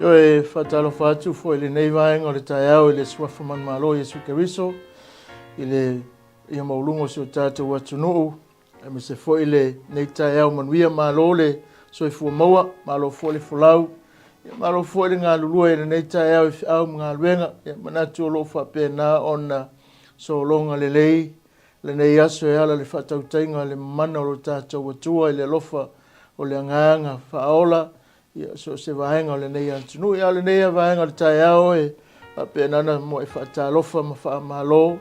Ioe, faatalofa atu foi i lenei vaega o le taeao i le Suafa Manumalo Iesu Keriso, i le paia maualuga o si o tatou atunuu, aemaise foi lenei taeao manuia. Malo le soifua maua, malo foi le folau, malo foi le galulue i lenei taeao i feau ma galuega. Ia manatu o lo o faapena ona sologa lelei lenei aso e ala i le faatautaiga o le mana o lo tatou Atua i le alofa o le agaga faaola ia so o se vaega o lenei atunuu. Ia, o lenei vaega o le taeao e faapena ona muai faatalofa ma faamalo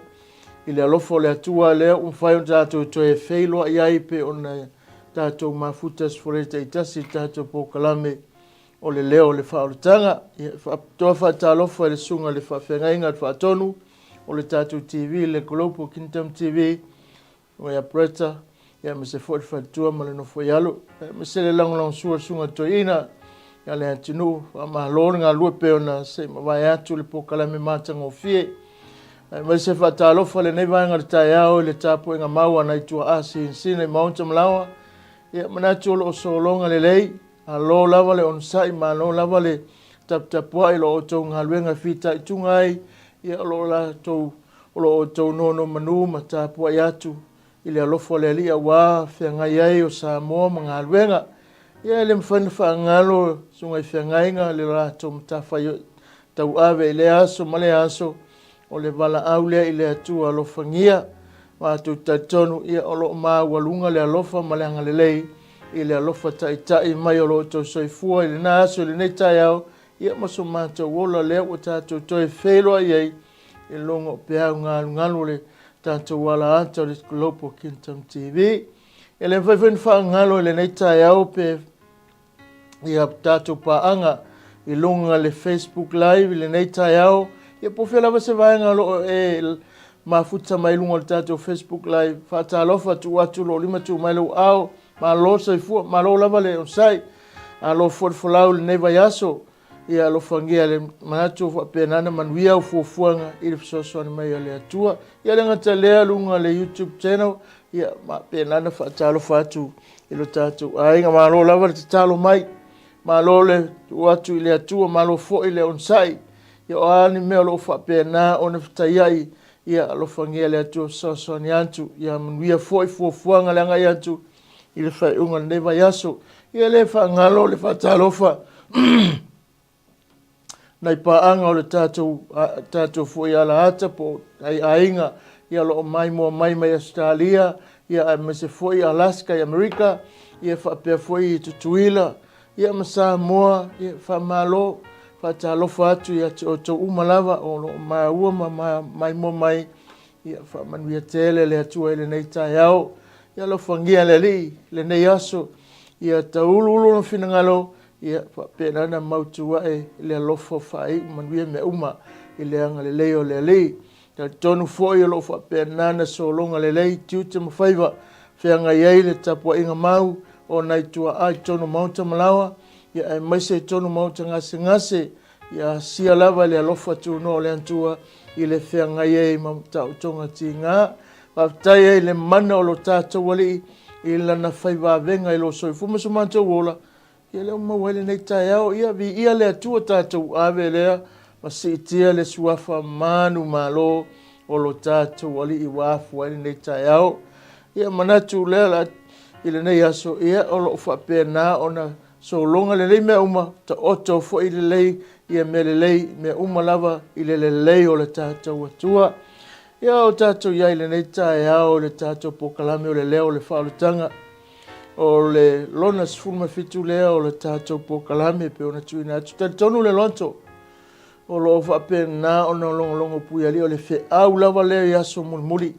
i le alofa o le Atua lea ua mafai ona tatou toe feiloai ai pei ona tatou mafuta aso Faraile taitasi i le tatou polokalame o le Leo o le Faaolataga. Ia, faapitoa faatalofa i le susuga i le faafeagaiga le faatonu o le tatou TV, le Global Kingdom TV, ia Bretta, ia aemaise foi le faletua ma le nofo i alo, aemaise le lagolagosua le susuga toeaina ia le atunuu. Faamalo le galulue pei ona se i mavae atu le polokalame matagofie. Aemaise faatalofa lenei vaega o le taeao i le tapuaiga mau a nai tuaa sinasina i maota ma laoa. Ia manatu o lo o sologa lelei, malo lava le onosai, malo lava le taputapuai i lo outou galuega e fitaituga ai, ia o lo o latou O lo o outou nonomanu ma tapuai atu i le alofa o le Alii aua feagai ai o Samoa ma galuega. Ia e le mafai ona faagalo susuga i feagaiga le latou matafaioi tauave i lea aso ma lea aso, o le valaau lea i le Atua alofagia. Matou talitonu ia o lo o maualuga le alofa ma le agalelei i le alofa taitai mai o lo outou soifua i lena aso i lenei taeao, ia ma so matou ola lea ua tatou toe feiloai ai i luga o peau galugalu o le tatou alaata o le Global Kingdom TV. E le mafai foi ona faagalo i lenei taeao pe ia tatou paaga i luga le Facebook Live i lenei taeao. Ia po o fea lava se vaega o lo o e mafuta mai luga o le tatou Facebook Live. Faatalofa tuu atu lou lima tuu mai lou ao. Malo soifua, malo lava le onosai. Malo foi le folau i lenei vaiaso. Ia alofagia le manatu o faapena ona manuia au fuafuaga i le fesoasoani mai a le Atua. Ia le gata lea luga le YouTube channel, ia faapena ona faatalofa atu i lo tatou aiga. Malo lava le tatalo mai, malo le tuu atu i le Atua, malo foi le onosai. Ia o a ni mea o lo o faapena ona fetaiai, ia alofagia le Atua fesoasoani atu. Ia manuia foi fuafuaga le agai atu i le faaiuga o lenei vaiaso. Ia le faagalo le faatalofa nai paaga o le tatou, tatou foi alaata po o nai aiga ia lo o maimoa mai mai Ausetalia ia aemaise foi Alaska i Amerika ia faapea foi i Tutuila ia ma Samoa ia faamalo faatalofa atu ia te outou uma lava o lo o maua ma maimoa mai. Ia faamanuia tele le Atua i lenei taeao. Ia alofagia le Alii lenei aso. Ia tauluulu lona finagalo. Ia faapena ona mautu ae le alofa faaiu manuia mea uma i le agalelei o le Alii. Talitonu foi o lo o faapena ona sologa lelei tiute ma faiva feagai ai le tapuaiga mau o nai tuaa i totonu o maota ma laoa, ia aemaise i totonu o maota gasegase. Ia asia lava le alofa tunoa o le Atua i le feagai ai ma taotoga tiga. Faafetai ai le mana o lo tatou Alii i lana faivavega i lo soifua ma so matou ola. Ia lea ua maua ai lenei taeao. Ia viia le Atua tatou ave lea ma siitia le suafa manumalo o lo tatou Alii ua afua ai lenei taeao. Ia manatu lea i lenei aso, ia o lo o faapena ona Sologa lelei mea uma, taoto foi lelei ia mea lelei, mea uma lava i le lelei o le tatou Atua. Ia o tatou i ai i lenei taeao i le tatou polokalame o le leo o le faaolataga, o le lona 17 lea o le tatou polokalame pei ona tuuina atu. Talitonu le loto o lo o faapena ona logologo puialii o le feau lava lea i aso mulimuli.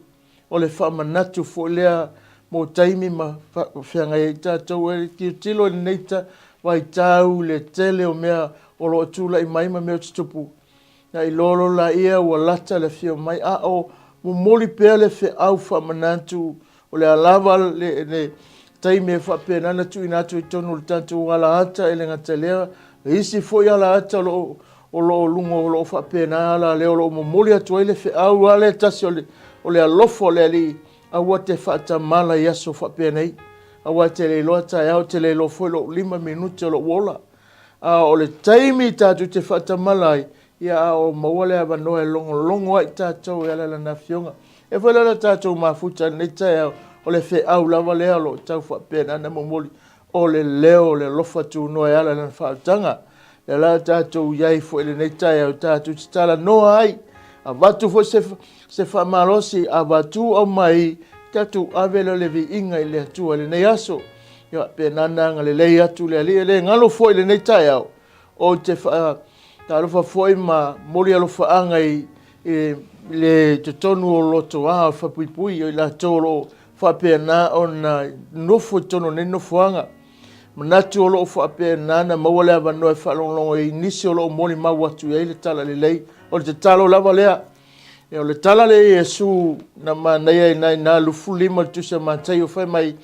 O le faamanatu foi lea mo taimi ma feagai ai tatou. E tilotilo i lenei vaitau i le tele o mea o lo o tulai mai ma mea o tutupu, na iloa loa laia ua lata le afio mai, a o momoli pea le feau faamanatu o le a lava le taimi e faapena ona tuuina atu i totonu o le tatou alaata. E le gata i lea, o isi foi alaata o lo o o lo o luga o lo o faapena ala lea o lo o momoli atu ai le feau a lea tasi o le, o le alofa o le Alii, aua te faatamala i aso faapenei, aua e te le iloa taeao, te le iloa foi lou 5 minute o lou ola. A o le taimi tatou te faatamala ai, ia a o maua le avanoa e logologo ai tatou e ala i Lana Afioga. E foi la le tatou mafuta i lenei taeao, o le feau lava lea o lo o tau faapena ona momoli, o le leo o le alofa tunoa e ala i lana faautaga. Lea la tatou i ai foi i lenei taeao, tatou te talanoa ai, avatu foi se faamalosi, avatu aumai, tatou ave lea o le viiga i le Atua i lenei aso. Ia faapena ona agalelei atu le Alii. E le galo foi i lenei taeao, ou te faatalofa foi ma momoli alofaaga i le totonu o Lotoa o Fapuipui, o i latou o lo o faapena ona nofo i totonu o nei nofoaga. Manatu o lo o faapena ona maua le avanoa e faalogologo ai i nisi o lo o molimau atu i ai le talalelei. O le tatalo lava lea. O le tala lea a Iesu na manaia i ina i na 25 le tusi a Mataio fai mai,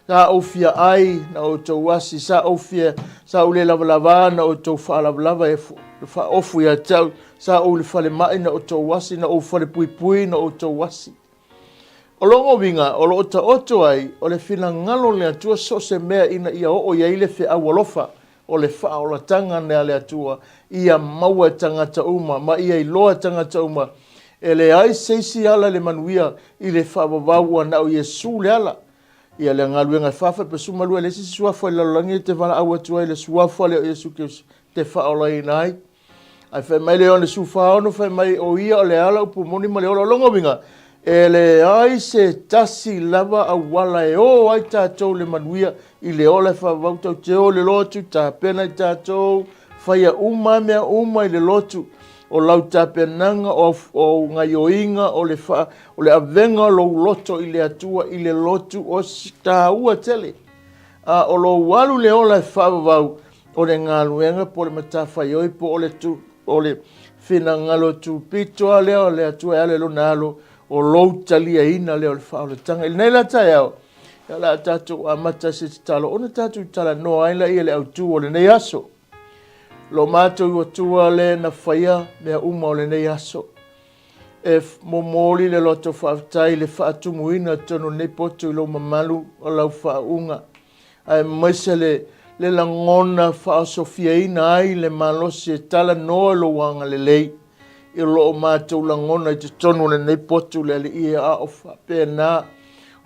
Sa ou fia ai na outou asi, sa ou fia, sa ou le lavalava na outou faalavalava e faaofu ia te au, sa ou i le falemai na outou asi, na ou falepuipui na outou asi. O lona uiga, o lo o taoto ai, o le finagalo o le Atua so o se mea ina ia oo i ai le feau alofa, o le faaolataga lea a le Atua, ia maua e tagata uma ma ia iloa e tagata uma, e leai se isi ala i le manuia i le faavavau ua na o Iesu le ala. Ia le galuega e 4.12 e leai se isi suafa i le lalolagi e te valaau atu ai i le suafa lea o Iesu Keriso te faaolaina ai. Ae fai mai le Ioane 16, fai mai, o ia o le ala, upu moni ma le ola. O lona uiga, e leai se tasi lava auala e o ai tatou le manuia i le ola e faavavau. Tatou te o i le lotu, tapena i tatou, faia uma mea uma i le lotu. O lau tapenaga, o au gaioiga, o le, fa, o le avega o lou loto i le Atua i le lotu, o se taua tele. A o lou alu i le ola e faavavau, o le galuega po o le matafaioi po o le, tu, o le finagalo tupito lava lea o le Atua e ala i lona alo, o lou taliaina lea o le faaolataga. I lenei la taeao, ia o le a tatou amata se tatalo ona tatou talanoa ai laia i le autu o lenei aso. Lo matou Atua le na faia mea uma o lenei aso. E momoli le loto faafetai i le faatumuina totonu o lenei poto i lou mamalu o lau faauuga. Aemaise le, le lagona faaosofiaina ai le malosi e talanoa lou agalelei i lo o matou lagona i totonu o lenei potu le Alii a o faapena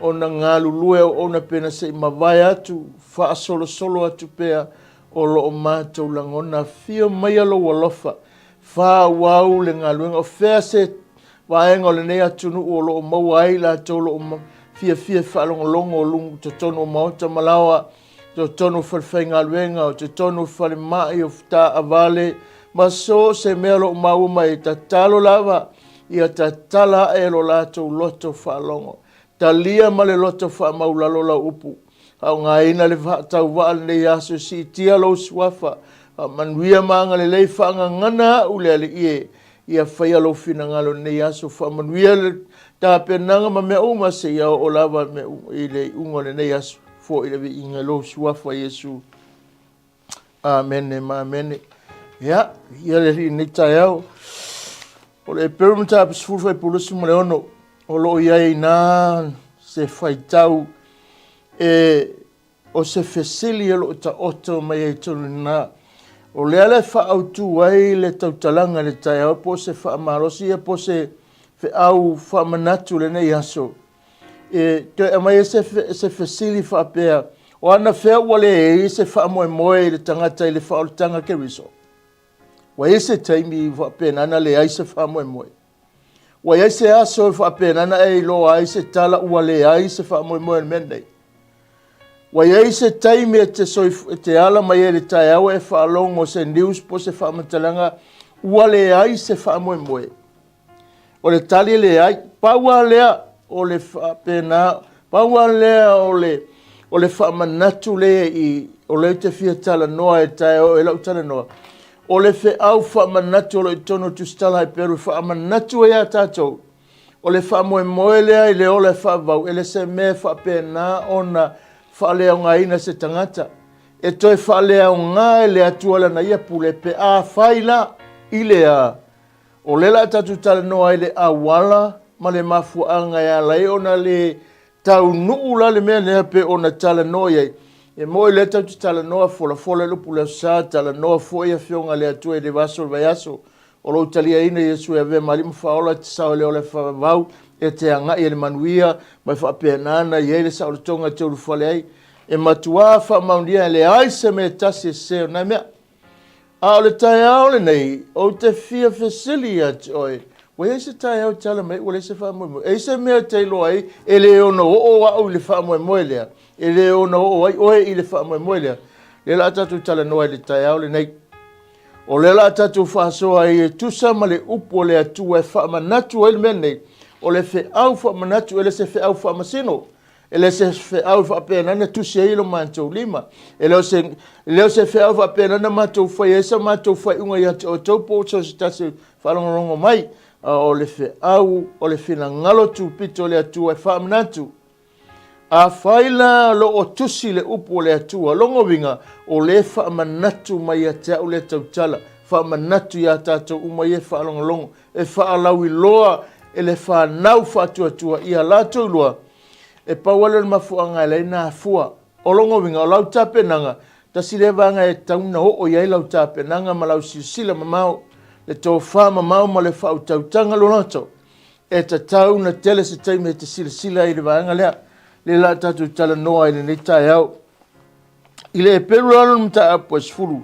ona galulue auauna pena se i mavae atu faasolosolo atu pea o lo o matou lagona. Afio maia lou alofa, faaauau le galuega. O fea se vaega o lenei atunuu o lo o maua ai latou o lo o fiafia e faalogologo o luga totonu o maota ma laoa, totonu o falefaigaluega, o totonu o falemai, o taavale, ma so o se mea o lo o maua mai, tatalo lava ia tatala ae lo latou loto faalogo. Talia ma le loto faamaulalo lau upu. Faaaogaina le faatauvaa lenei aso e siitia lou suafa. Faamanuia ma agalelei faagagana au le Alii e. Ia faia lou finagalo lenei aso. Faamanuia le tapenaga ma mea uma seia oo lava i le iuga o lenei aso. Foi le viiga i lou suafa Iesu. Amene ma amene. Ia, ia le alii nei taeao. O le Eperu mataupu 10 fuaiupu 26, o lo o i ai ina se faitau e o se fesili o lo o taoto mai ai tonu lena. O lea la e faaautu ai le tautalaga i le taeao po o se faamalosi ia po o se feau faamanatu lenei aso. E toe aumai ai se, se fesili faapea, o anafea ua leai se faamoemoe i le tagata i le faaolataga Keriso? Ua i ai se taimi faapena na leai se faamoemoe. Ua i ai se aso e faapena na e iloa ai se tala ua leai se faamoemoe o le mea lenei. Ua i ai se taimi e te, soif e te ala mai ai le taeao e faalogo se news po se faamatalaga ua leai se faamoemoe. O le tali e leai. Pau lava lea o le faapena, pau lava lea o le, o le faamanatu lea i, o lea ou te fia talanoa e taeao e lau talanoa, o le feau faamanatu o lo o i totonu o le Tusitala Heperu e faamanatu ai ia tatou, o le faamoemoe lea i le ola e faavavau, e le se mea e faapena ona faaleaogaina se tagata. E toe faaleaoga e le Atua lana ia pule pe afai la i le a O lea la tatou talanoa ai le auala ma le mafuaaga e ala ai ona le taunuu la le mea lea pe ona talanoa i ai. E moe lea tatou te talanoa folafola i le upu o le Aso Sa, talanoa foi Afioga a le Atua i le vaiaso o le vaiaso. O lou taliaina Iesu e avea ma Alii ma Faaola e te sao i le ola e faavavau, e te agai i le manuia, ma e faapena ona i ai le saolotoga e te ulufale ai. E matuā faamaonia e leai se mea e tasi e sese o na mea. A o le taeao lenei, ou te fia fesili ia te oe, ua i ai se taeao e tala mai ai ua leai se faamoemoe? E i ai se mea e te iloa ai e le ono oo au i le faamoemoe lea, e le ono oo ai oe i le faamoemoe lea? Lea la a tatou talanoa i le taeao lenei. O lea la a tatou faasoa ai e tusa ma le upu o le Atua e faamanatu ai le mea lenei, o le feau faamanatu e le se feau faamasino. E le se feau e faapena na tusi ai lo matou lima. E le o se, le o se feau faapena na matou fai ai sa matou faaiuga ia te outou po o so se tasi faalogologo mai. A o le feau o le finagalo tupito o le Atua e faamanatu. Afai la lo o tusi le upu o le Atua, lona uiga, o lea e faamanatu mai ia te au lea tautala, faamanatu ia tatou uma ia e faalogologo, e faalauiloa e le fanau faatuatua ia latou iloa, e pau lava lea o le mafuaaga e ala ai ona afua. O lona uiga, o lau tapenaga, tasi lea vaega e tatau ona oo i ai lau tapenaga ma lau silasila mamao, le tofa mamao ma le faautautaga loloto, e tatau ona tele se taimi e te silasila ai i le vaega lea. Lea la a tatou talanoa i lenei taeao. I le Eperu lalo le mataupu e 10,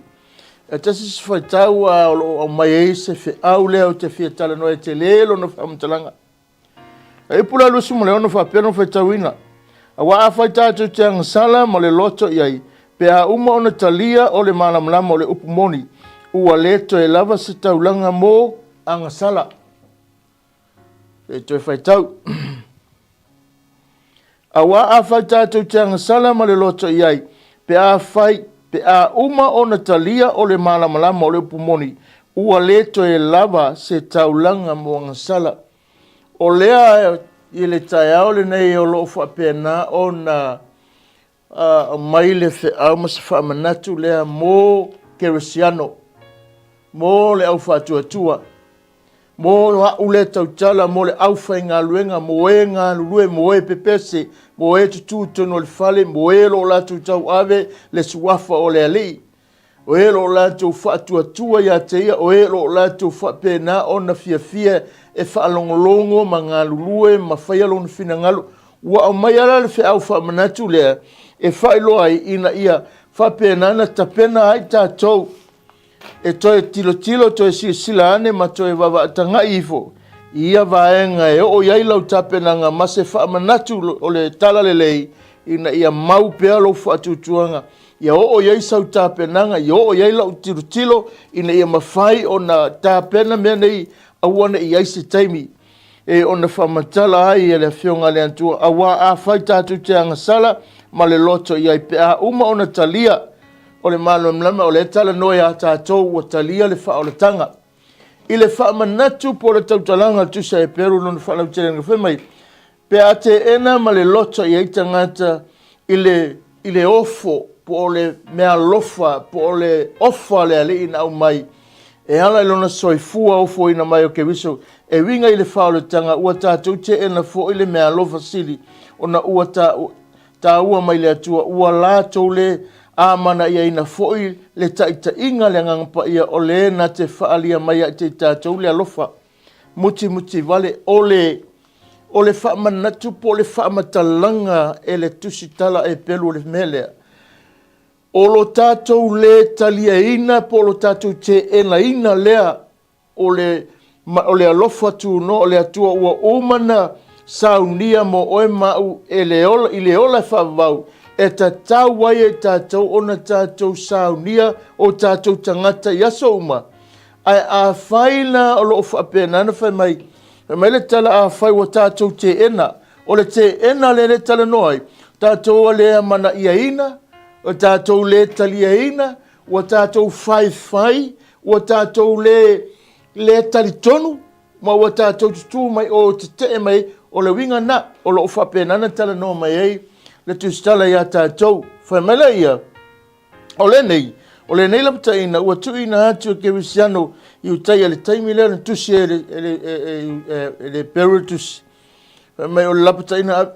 e tasi se faitau a o lo o aumai ai se feau lea ou te fia talanoa e tele lona faamatalaga. E ipu la 26 faapea lona faitauina. Aua afai tatou te agasala ma le loto i ai, pe a uma ona talia o le malamalama o le upu moni, ua le toe lava se taulaga mo agasala. E toe faitau. Aua afai tatou te agasala ma le loto i ai, pe afai, pe a uma ona talia o le malamalama o le upu moni, ua le toe lava se taulaga mo agasala. O lea i le taeao lenei o lo o faapena ona aumai le feau ma se faamanatu lea mo Kerisiano, mo le aufaatuatua, mo au lea tautala, mo le aufaigaluega, mo e galulue, mo e pepese, mo e tutū tonu o le fale, mo e lo latou tauave le suafa o le Alii. O e o lo o latou faatuatua ia te ia, o e o lo o latou faapena ona fiafia e faalogologo ma galulue ma faia lona finagalo. Ua aumaia la le feau faamanatu lea e faailoa ai ina ia faapena ona tapena ai tatou e toe tilotilo, toe silasila ane ma toe vaavaatagai ifo i ia vaega e oo i ai lau tapenaga ma se faamanatu o le talalelei ina ia mau pea lou faatuatuaga Ia oo i ai sau tapenaga, ia oo i ai lau tilotilo ina ia mafai ona tapena mea nei, aua ne i i ai se taimi e ona faamatala ai e le Afioga a le Atua, aua afai tatou te agasala ma le loto i ai, pe a uma ona talia o le malamalama, o lea e talanoa ia tatou ua talia le faaolataga. I le faamanatu po o le tautalaga a le Tusi a Eperu lona faalautelega fai mai, Pe a teena ma le loto i ai tagata i le, i le ofo, po o le meaalofa, po o le ofa a le Alii na aumai, e ala i lona soifua ofoina mai o Keriso, e uiga i le faaolataga, ua tatou teena foi le meaalofa sili, ona ua ta, taua mai le Atua, ua latou le amanaiaina foi le taitaiga a le Agaga Paia o le na te faaalia mai ia te tatou le alofa. Mutimuti vale, o le, o le faamanatu po o le faamatalaga e le tusitala e pelu o le mea lea. O lo tatou le taliaina po o lo tatou teenaina lea o le, ma, o le alofa tunoa o le Atua ua uma na saunia mo oe ma au e le ola, i le ola e faavavau, e tatau ai e tatou ona tatou saunia o tatou tagata i aso uma. Ae afai la o lo o faapena ona fai mai, fai mai le tala afai ua tatou teena, o le teena lea le talanoa ai, tatou ua le amanaiaina, ua tatou le taliaina, ua tatou faifai, ua tatou le, le talitonu, ma ua tatou tutū mai o tetee mai, o le uiga na, o lo o faapena ona talanoa mai ai le tusitala ia tatou. Fai mai laia, O lenei, o lenei lapataiga ua tuuina atu e Kerisiano i Utaia i le taimi lea na tusi ai e le, e le, e, e, e, e le Beryl tusi. Fai mai o le lapataiga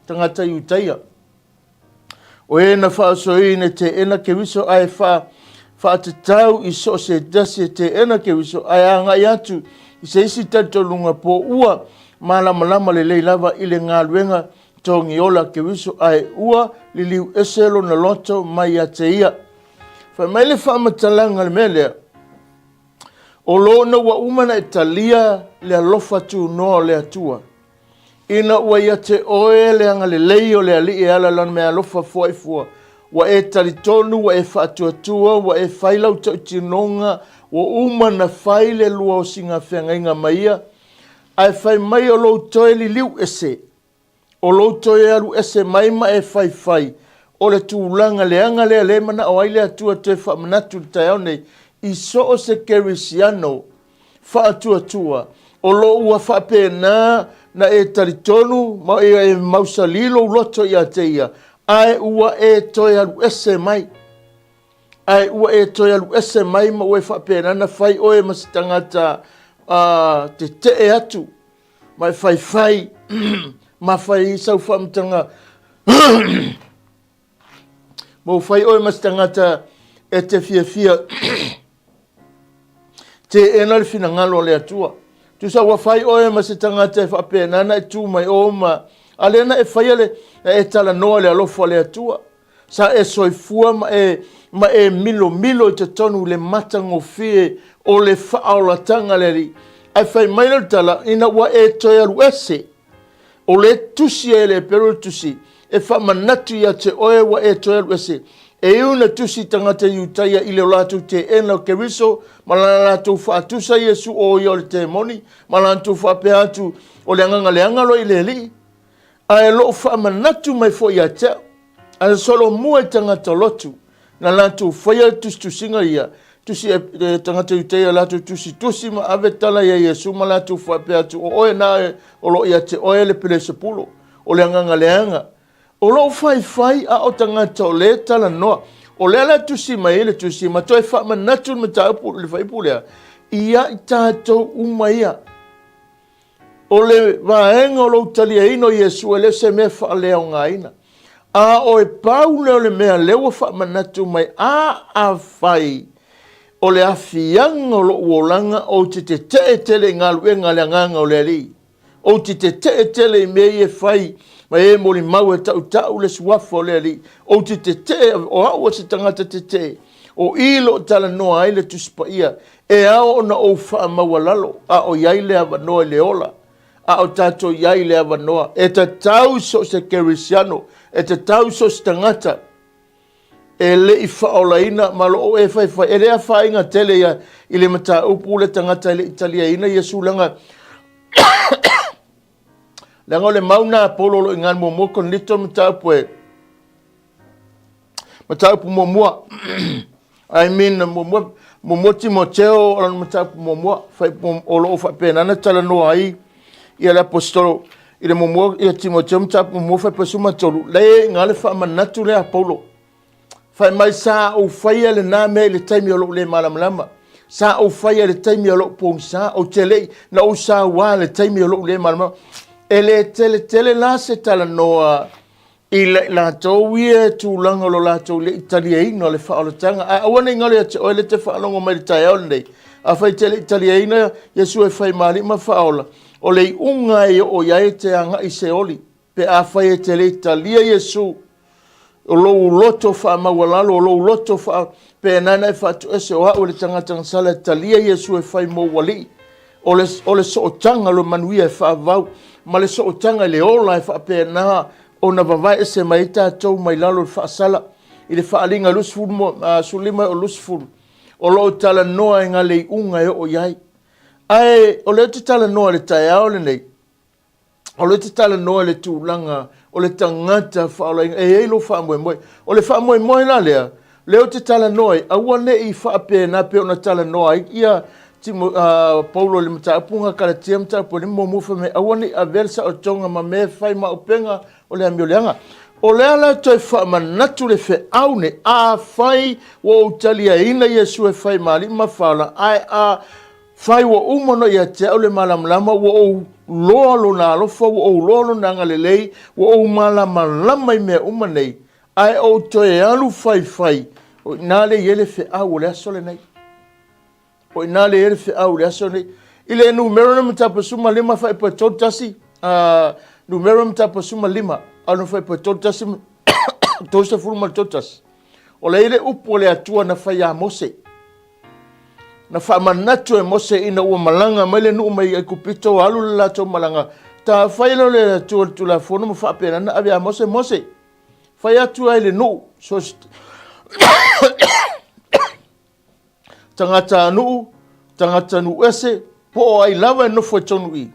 tagata i Utaia. O e na faaosoina e teena Keriso ae faa, faatatau i so o se tasi e teena Keriso ae agai atu i se isi talitonuga po ua malamalama lelei lava i le galuega togiola a Keriso ae ua liliu ese lona loto mai ia te ia. Fai mai le faamatalaga le mea lea, o lona ua uma na e talia le alofa tunoa o le Atua, ina ua ia te oe le agalelei o le Alii e ala lana meaalofa fuaifua, ua e talitonu, ua e faatuatua, ua e fai lau tautinoga, ua uma na fai le lua osiga feagaiga ma ia, ae fai mai o lou toe liliu ese, o lou toe alu ese mai ma e faifai, o le tulaga leaga lea lea e manao ai le Atua toe faamanatu i le taeao nei, i so o se kerisiano faatuatua, o lo ua faapena na e talitonu ma e mausali lou loto ia te ia, ae ua e toe alu ese mai. Ae ua e toe alu ese mai ma ua e faapena na fai oe ma se tagata uh, tetee atu ma e faifai ma fai sau faamatalaga ma ua fai oe ma se tagata e te fiafia teena le finagalo o le Atua. Tusa ua fai oe ma se tagata e faapena na e tu mai o ma a lea na e faia le na e talanoa le alofa o le Atua. Sa e soifua ma e ma e milomilo i totonu le matagofie o le faaolataga le Alii. Ae fai mai le tala, ina ua e toe alu ese, o le tusi e le pelu le tusi, e faamanatu ia te oe ua e toe alu ese. E iu na tusi tagata Iutaia i le latou teena o Keriso, ma la latou faatusa Iesu o ia o le temoni, ma latou faapea atu o le agaga leaga loa i le Alii. Ae loo faamanatu mai foi ia te au, ae solomua i tagata lotu, na latou faia le tusitusiga ia, tusi e, e tagata Iutaia latou tusitusi ma ave tala ia Iesu ma latou faapea atu, o oe na e, o loo ia te oe le pelesepulo, o le agaga leaga. O loo faifai a o tagata o le talanoa. O lea la tusi mai ai le tusi ma toe faamanatu le mataupu le fuaiupu lea, ia i tatou uma ia. O le vaega o lou taliaina o Iesu e le o se mea faaleaogaina. A o e pau lea o le mea lea ua faamanatu mai, a afai o le afiaga o lou olaga ou te tetee tele i galuega a le Agaga o le Alii, ou te tetee tele i mea ia e fai ma e molimau e tautau le suafa o le Alii, ou te tetee, o au o se tagata tetee, o i lo talanoa ai le Tusi Paia, E ao ona ou faamaualalo a o i ai le avanoa i le ola, a o tatou i ai i le avanoa. E tatau so o se Kerisiano, e tatau so o se tagata e le i faaolaina ma lo o e faifai. E le afaina tele ia i le mataupu le tagata e le i taliaina Iesu leaga leaga o le mau na a Paulo o lo o i ina i le muamua Korinito mataupu e mataupu muamua I mean muamua muamua Timoteo o lana mataupu muamua fai o lo o faapena na talanoa ai ia le aposetolo i le muamua ia Timoteo mataupu muamua fai pasuma tolu le i le faamanatu lea a Paulo fai mai sa ou faia lena mea i le taimi o lou le malamalama sa ou faia i le taimi o lou pogisa ou te lei na ou sauā le taimi o lou le malamalama e le tele tele la se talanoa i le latou ia e tulaga o lo latou le i taliaina o le faaolataga. Ae aua ne i galo ia te oe le te faalogo mai i le taeao lenei. Afai e te le i taliaina Iesu e fai ma Alii ma Faaola, o le iuga e oo i ai e te agai i Seoli, pe afai e te le i talia Iesu, o lou loto faamaualalo, o lou loto faapena na e faatoese o au e le tagata gasala e talia Iesu e fai mou alii. O le, o le sootaga o le manuia e faavavau, ma le sootaga i le ola e faapena ona vavae ese mai ai tatou mai lalo o le faasala i le faaaliga 15 o 20, o lo o talanoa i ngā leiuga e oo i ai. Ae o lea ou te talanoa i le taeao lenei, o lea te talanoa i le tulaga o le tagata faaolaina, e i ai lou faamoemoe. O le faamoemoe la lea, lea ou te talanoa ai, aua ne i faapena pei ona talanoa ai ia Timo, Paulo i le mataupu ga Kalatia mataupu e muamua fai mai, aua ne i avea le saotoga ma mea e fai ma auupega o le amio leaga. O le a la toe faamanatu le feau nei, afai ua ou taliaina Iesu e fai ma Alii ma Faaola, ae a Fai ua uma ona ia te au le malamalama, ua ou loa lona alofa, ua ou loa lona agalelei, ua ou malamalama i mea uma nei. Ae ou toe alu faifai, o i ina lea e i ai le feau o le aso lenei. O i ina lea e i ai le feau o le aso lenei. I le numera na mataupu 15 faaipoa 31, numera mataupu 15, alu faaipoa 31, 31. O lea i le upu a le Atua na fai ia Mose. Na faamanatu e Mose ina ua malaga mai le nuu mai Aikupito, alu le latou malaga, tafai loa le Atua le Tulafono ma faapena na ave ia Mose, Mose, fai atu ai le nuu, so tagata nuu, tagata nuu ese, po o ai lava e nofo i tonu i.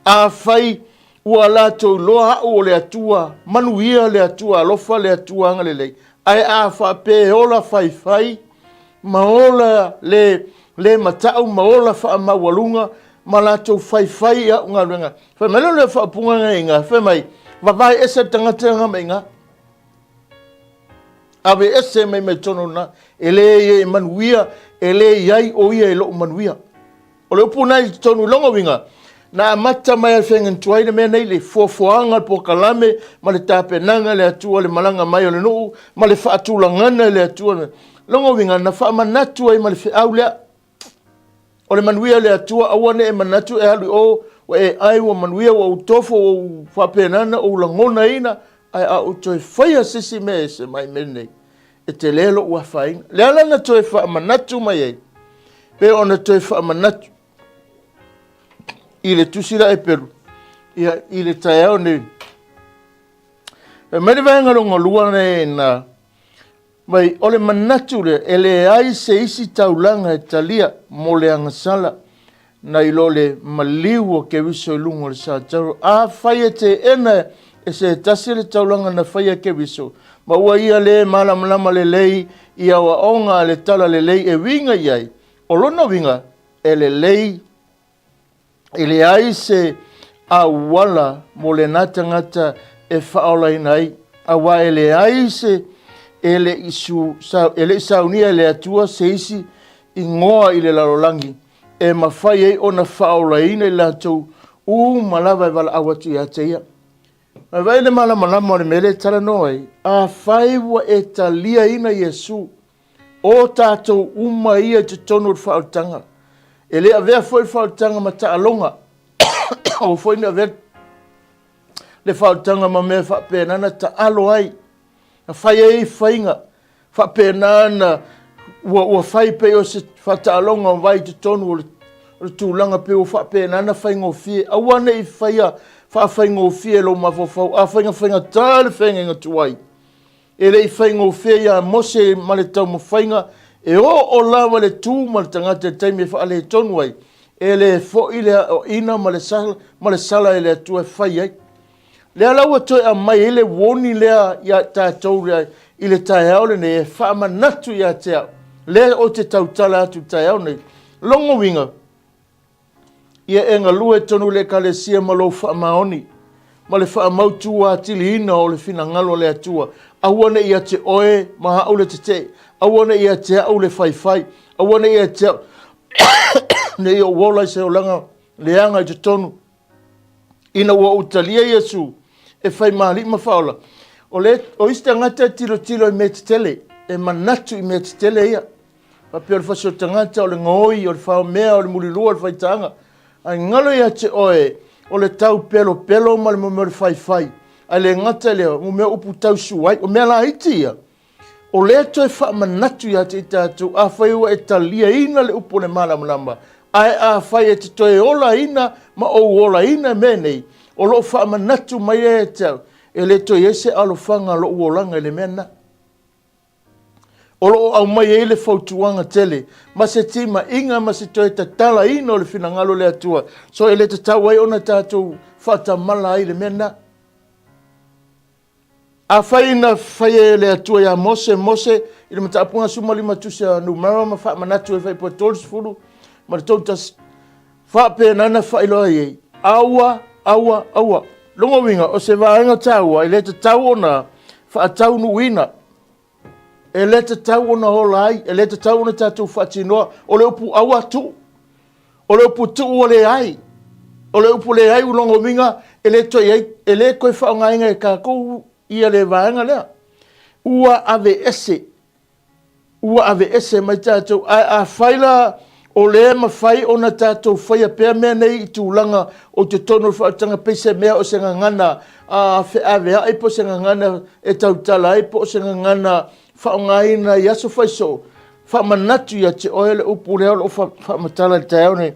Afai ua latou iloa au o le Atua, manuia le Atua alofa, le Atua agalelei, ae a faapea e ola faifai ma ola le, le matau ma ola faamaualuga ma latou faifai i au galuega. Fai mai le faaupuga na iga, fai mai, vavae ese le tagata nga ma iga. Ave ese mai mai tonu na, e le i e manuia, e le i ai o ia e lou manuia. O le upu na i totonu i lona uiga, na amata mai a le feagaiga le mea nei, le foafoaga, le polokalame ma le tapenaga e le Atua le malaga mai o le nuu ma le faatulagana e le Atua. Lona uiga, na faamanatu ai ma le feau lea. O le manuia o le Atua, aua ne i e manatu e alu i o, ua e ai, ua manuia, ua ou tofo, ua ou faapena ona ou lagonaina, ae a ou toe faia se isi mea ese mai mea nei, e tele lou afaina. Le ala na toe faamanatu mai ai, pe ona toe faamanatu i le tusi la Eperu, ia, i le taeao nei. E mai le vaega lona lua nei na, mai o le manatu lea, e leai se isi taulaga e talia mo le agasala, nai lo le maliu o Keriso i luga o le satauro. Afai e teena e se tasi le taulaga na faia e Keriso, ma ua ia le malamalama lelei i aoaoga a le tala lelei e uiga i ai, o lona uiga, e lelei, e leai se auala mo lena tagata e faaolaina ai, aua e leai se e le i, su, sa, e le i saunia e le Atua se isi igoa i le lalolagi e mafai ai ona faaolaina i latou uma lava e valaau atu ia te ia. Ae vaai le malamalama o le mea lea e talanoa ai, afai ua e taliaina Iesu, o tatou uma ia i totonu o le faaolataga, e le avea foi le faaolataga ma taaloga, aua foi ne i avea le faaolataga ma mea faapena na taalo ai, na fai ai faiga faapena na ua, ua fai pei o se faataaloga o vai i totonu o le, o le tulaga pei ua faapena na faigofie. Aua ne i faia faafaigofie lou mafaufau, a faigafaigata le feagaiga tuai. E le i faigofie ia Mose ma le taumafaiga e oo lava le tu ma le tagata i le taimi e faaletonu ai, e le foi le aoaina ma le sala, ma le sala e le Atua e fai ai. Lea la ua toe aumai ai le warning lea ia tatou lea i le taeao lenei e faamanatu ia te au, lea ou te tautala atu i le taeao lenei. Lona uiga, ia e galue tonu i le Ekalesia ma lou faamaoni, ma le faamautu atiliina o le finagalo o le Atua. Aua ne i ia te oe ma au le tetee, aua ne i ia te au le faifai, aua ne i ia te au ne i ou ola i se olaga leaga i totonu ina ua ou talia Iesu e fai ma alii ma faaola. O, le, o isi tagata e tilotilo i mea tetele, e manatu i mea tetele ia. Faapea o le fasi o tagata, o le gaoi, o le faomea, o le mulilua, o le faitaaga. Ae galo ia te oe, o le tau pelopelo ma le mea o le faifai. Ae le gata i lea, o mea upu tausu ai, o mea laiti ia. O lea toe faamanatu ia te i tatou, afai ua e taliaina le upu o le malamalama, ae afai e te toe olaina ma ou olaina mea nei, o lo o faamanatu mai ia te au, e le toe i ai se alofaga o lou olaga i le mea lena. O lo o aumai ai le fautuaga tele ma se timaiga ma se toe tatalaina o le finagalo o le Atua, so e le tatau ai ona tatou faatamala ai i le mea lena. Afai na faia e le Atua ia Mose, Mose, i le mataupuga 15 tusi a Numera ma faamanatu e faipoa 30 ma le 31, faapena na faailoa ai ai, aua, aua, aua. Lona uiga, o se vaega taua e le tatau ona faataunuuina, e le tatau ona ola ai, e le tatau ona tatou faatinoa. O le upu aua, tuu. O le upu tuu ua leai. O le upu leai, o lona uiga, e le toe i ai, e le toe faaaogaina e tatou. ia le vaega lea. Ua aveese, ua aveese mai tatou. Ae afai la o lea e mafai ona tatou faia pea mea nei i tulaga o totonu o le faaolataga, pei se mea o se gagana feaveai po o se gagana e tautala ai po o se gagana faaaogaina i aso faisoo, faamanatu ia te oe le upu lea o lo o faamatala i le taeao nei,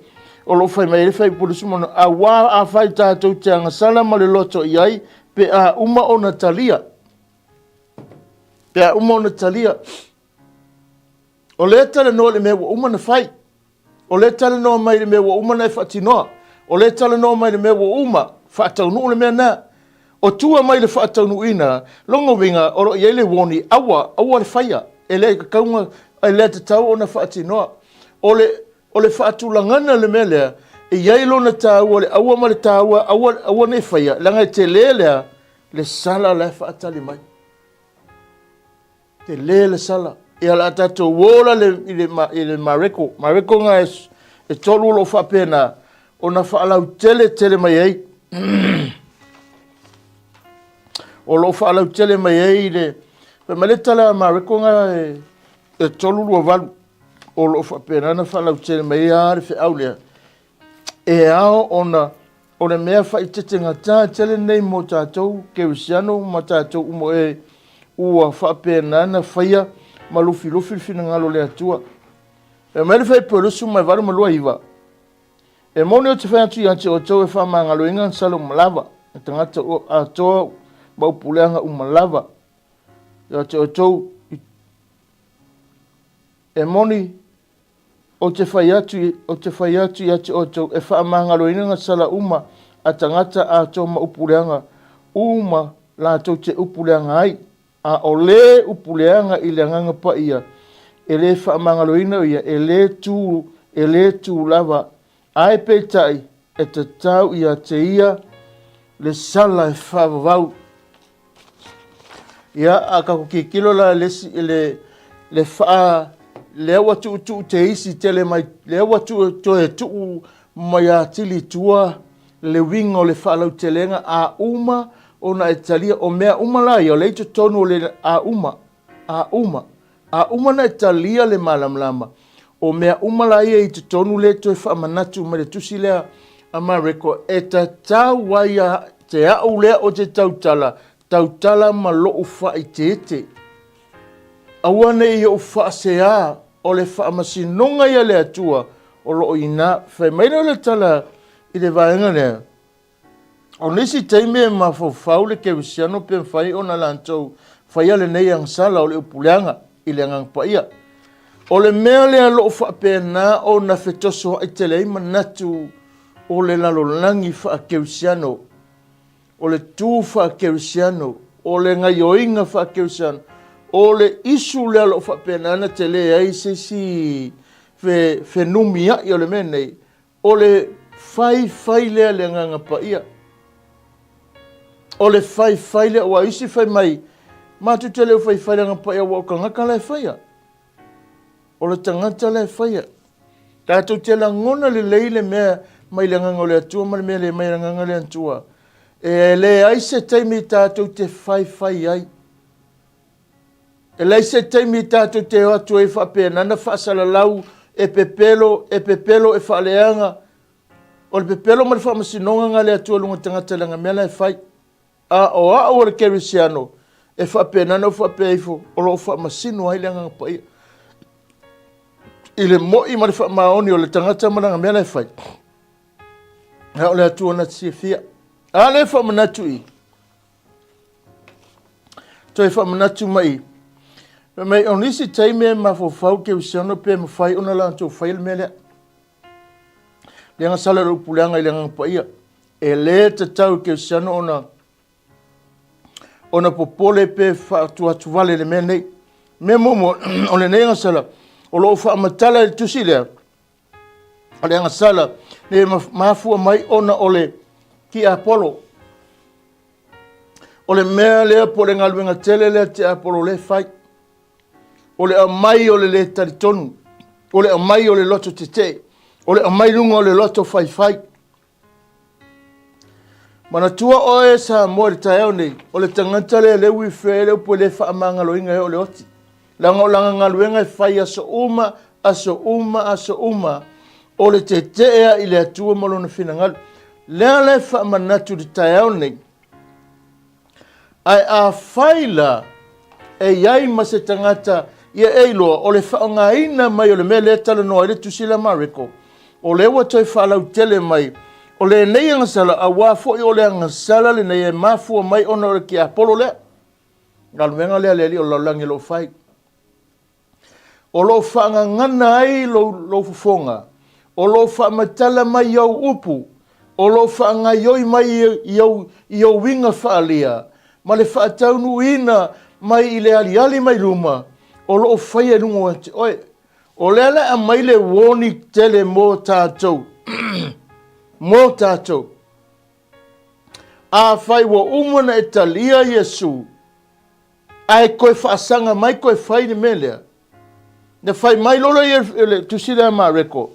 o lo o fai mai ai le Fuaiupu 26, aua afai tatou te agasala ma le loto i ai, pe a uma ona talia, pe a uma ona talia. O lea e talanoa i le mea ua uma ona fai. O lea e talanoa mai i le mea ua uma ona e faatinoa. O lea e talanoa mai i le mea ua uma faataunuu le mea lena. O tua mai le faataunuuina, lona uiga o lo o i ai le warning, aua, aua le faia. E le tatau, e le tatau ona faatinoa. O le, o le faatulagaga o le mea lea, e i ai lona taua, le aua ma le taua, aua, aua ne i faia, leaga e tele lea, le sala la e faatali mai. Tele le sala. Ia o le a tatou o la i le, i le Mareko. Mareko na e, e tolu o lo o faapena ona faalautele tele mai ai. O lo o faalautele mai ai le... Fai mai le tala a Mareko na e, e 3:28 o lo o faapena ona faalautele mai ai le feau lea. E ao ona O le mea faaeteetegata tele lenei mo tatou Kerisiano ma tatou uma e ua faapena na faia ma lufilufi le finagalo o le Atua. Fai mai le Fuaiupu 28 ma 29, E moni ou te fai atu ia te outou e faamagaloina na sala uma lava, na tagata atoa ma upu leaga uma lava ia te outou, e moni Ou te fai atu, ou te fai atu ia te outou, e faamagaloina na sala uma a tagata atoa ma upu leaga uma latou te upu leaga ai, a o le upu leaga i le Agaga Paia, e le faamagaloina ia, e le tu, e le tu lava, ae peitai e tatau ia te ia le sala e faavavau. Ia, a tatou tilotilo la i le isi, i le, le faa, lea ua tuutuu teisi tele mai, lea ua tuu, toe tuu mai atili i tua le uiga o le faalautelega a uma ona e talia. O mea uma la ia, o lea i totonu o le a uma, a uma. A uma ona e talia le malamalama, o mea uma la ia i totonu lea e toe faamanatu mai le tusi lea a Mareko, e tatau ai ia te au lea o te tautala, tautala ma lou faaeteete. Aua ne i ou faaseā, o le faamasinoga ia a le Atua o lo o i ina. Fai mai lea o le tala i le vaega lea, O nisi taimi e mafaufau le kerisiano pe mafai ona latou faia lenei agasala o le upu leaga i le Agaga Paia. O le mea lea lo o faapena ona fetosoai tele ai manatu o le lalolagi faakerisiano, o le tu faakerisiano, o le gaioiga faakerisiano, o le isu lea lo o faapena ona tele ai se isi fenumiai o le mea nei, O le faifai lea le Agaga Paia. O le faifai lea, aua isi fai mai, matou te le o faifai le Agaga Paia, aua o tagata la e faia. O le tagata la e faia. Tatou te lagona lelei le mea mai le Agaga o le Atua ma le mea le mai le Agaga o le Atua. E leai se taimi tatou te faifai ai. E leai se taimi tatou te o atu ai faapena na faasalalau e pepelo, e pepelo, e faaleaga. O le pepelo ma le faamasinoga na le Atua luga tagata leaga mea la e fai. A o au o le kerisiano, e faapena na ou faapea ifo, o lo o faamasino ai le Agaga Paia. I le moi ma le faamaoni o le tagata ma lana mea la e fai. A o le Atua na te silafia. A lea faamanatu i, Toe faamanatu mai, fai mai, o nisi taimi e mafaufau kerisiano pe mafai ona latou faia le mea lea. Lea na sala le upu leaga i le Agaga Paia. E le tatau i kerisiano ona ona popole pe faatuatuvale le mea nei. Mea muamua, o lenei agasala, o lo o faamatala i le tusi lea, o le agasala e mafua mai ona o le tiapolo. O le mea lea po o le galuega tele lea tiapolo lea fai. O le aumai o le le talitonu, o le aumai o le loto tetee, o le aumai luga o le loto faifai. Manatua oe Samoa i le taeao nei, o le tagata lea lea ui fea le upu e le faamagaloina e o le oti. Leaga o lana galuega e fai aso uma, aso uma, aso uma, o le tete'e i le Atua ma lona finagalo. Lea la e faamanatu i le taeao nei, Ae afai la e i ai ma se tagata ia e iloa o le faaaogaina mai o le mea lea e talanoa ai le Tusi lea Mareko, o lea ua toe faalautele mai o lenei agasala, auā foi o le agasala lenei e mafua mai ona o le tiapolo lea, galuega lea a le alii o le lalolagi o lo o fai. O lo o faagagana ai lou, lou fofoga, o lo o faamatala mai i ou upu, o lo o faagaioi mai i ou, i ou uiga faaalia, ma le faataunuuina mai i le aliali mai luma, o lo o faia i luga o te oe. O lea la e aumai le warning tele mo tatou, mo tatou. Afai ua uma ona e talia Iesu, Ae toe faasaga mai toe fai le mea lea. Na fai mai lola ia le tusi lea Mareko.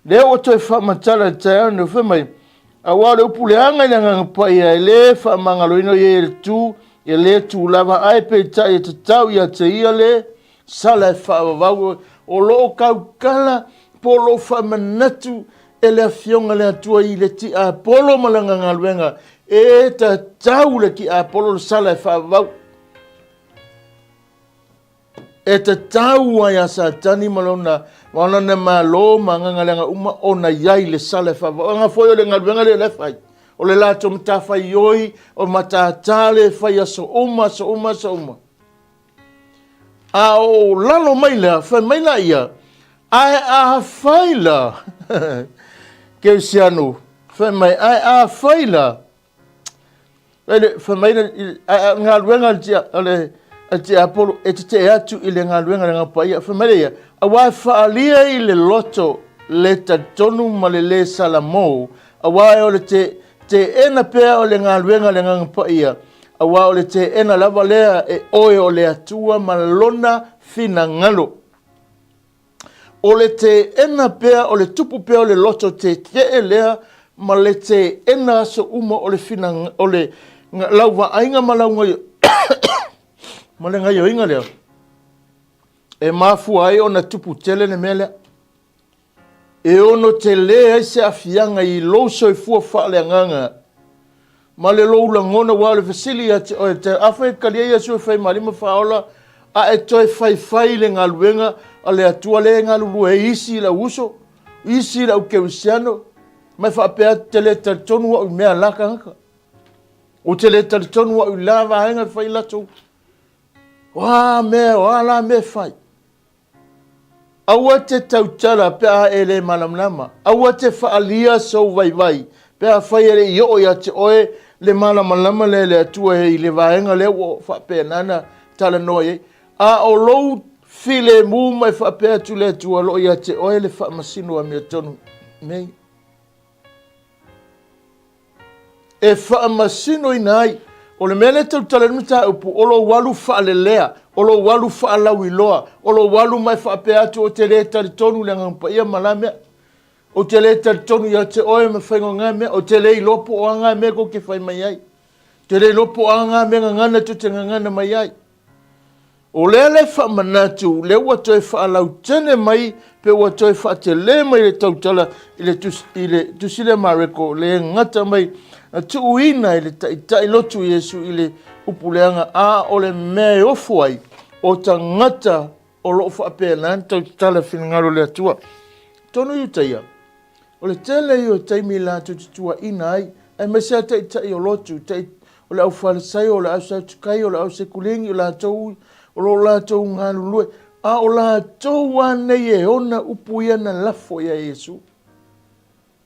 Lea ua toe faamatala i le taeao nei, fai mai, aua o le upu leaga i le Agaga Paia e le faamagaloina ia i le tu, e le tu lava, ae peitai e tatau ia te ia le sala e faavavau, o lo o tautala po o lo o faamanatu e le Afioga le Atua i le tiapolo ma lana galuega, e tatau le tiapolo le sala e faavavau. E tatau ai a Satani ma lona ma lona malo ma agaga leaga uma ona i ai le sala e faavavau. Aga foi o le galuega lea o le fai. O le latou matafaioi, o matata le fai aso uma, aso uma, aso uma. A o lalo mai lea, fai mai la ia, ae afai la, Kerisiano, fai mai, ae afai la, fai mai le galuega a le tiapolo e tetee atu i le galuega a le Agaga Paia, fai mai ia, aua e faaalia i le loto le talitonu ma le lē salamo, aua o le teena pea o le galuega a le Agaga Paia, aua o le teena lava lea e oe o le Atua ma lona finagalo. O le teena pea, o le tupu pea o le loto tetee lea ma le teena aso uma o le fina, o le lau vaaiga ma lau gaio, ma le gaioiga lea, e mafua ai ona tupu tele le mea lea. E ono tele ai se aafiaga i lou soifua faaleagaga ma le lou lagona, aua o le fesili ia te oe, te afai e talia Iesu e fai ma alii ma faaola, a e toe faifai i le galuega a le Atua lea e galulue ai isi i lau uso, isi i lau kerisiano, ma e faapea atu, te le talitonu au i mea a la tagata. Ou te le talitonu au i la vaega e fai latou. O a mea, o a la mea e fai. Aua te tautala pe a e le malamalama. Aua te faaalia sou vaivai pe afai e le i oo ia te oe le malamalama lea e le Atua i le vaega lea ua faapena ona talanoa i ai. A o lou filemu ma e faapea atu le Atua o lo o ia te oe le faamasino amiotonu nei. e faamasinoina ai. O le mea lea e tautala ai le mataupu, o lou alu faalelea, o lou alu faalauiloa, o lou alu ma e faapea atu ou te le talitonu i le Agaga Paia ma la mea. Ou te le talitonu ia te oe ma faiga o na mea. Ou te le iloa po o a na mea tou te fai mai ai. Ou te le iloa po o a na mea gagana tou te gagana mai ai. O lea le faamanatu, lea ua toe faalautele mai pe ua toe faatele mai le tautala i le tusi, i le tusi lea Mareko, le gata mai na tuuina e le taitai lotu Iesu i le upu leaga, a o le mea e ofo ai o tagata o lo o faapena ona tautala finagalo o le Atua. Tonu Iutaia, O le tele ia o taimi latou te tuuaina ai, aemaise lava taitai o lotu, o le aufalesaio, o le ausatukai, o le ausekuligi, o latou o lo o latou galulue, a o latou lava nei e ona upu ia na lafo ia Iesu.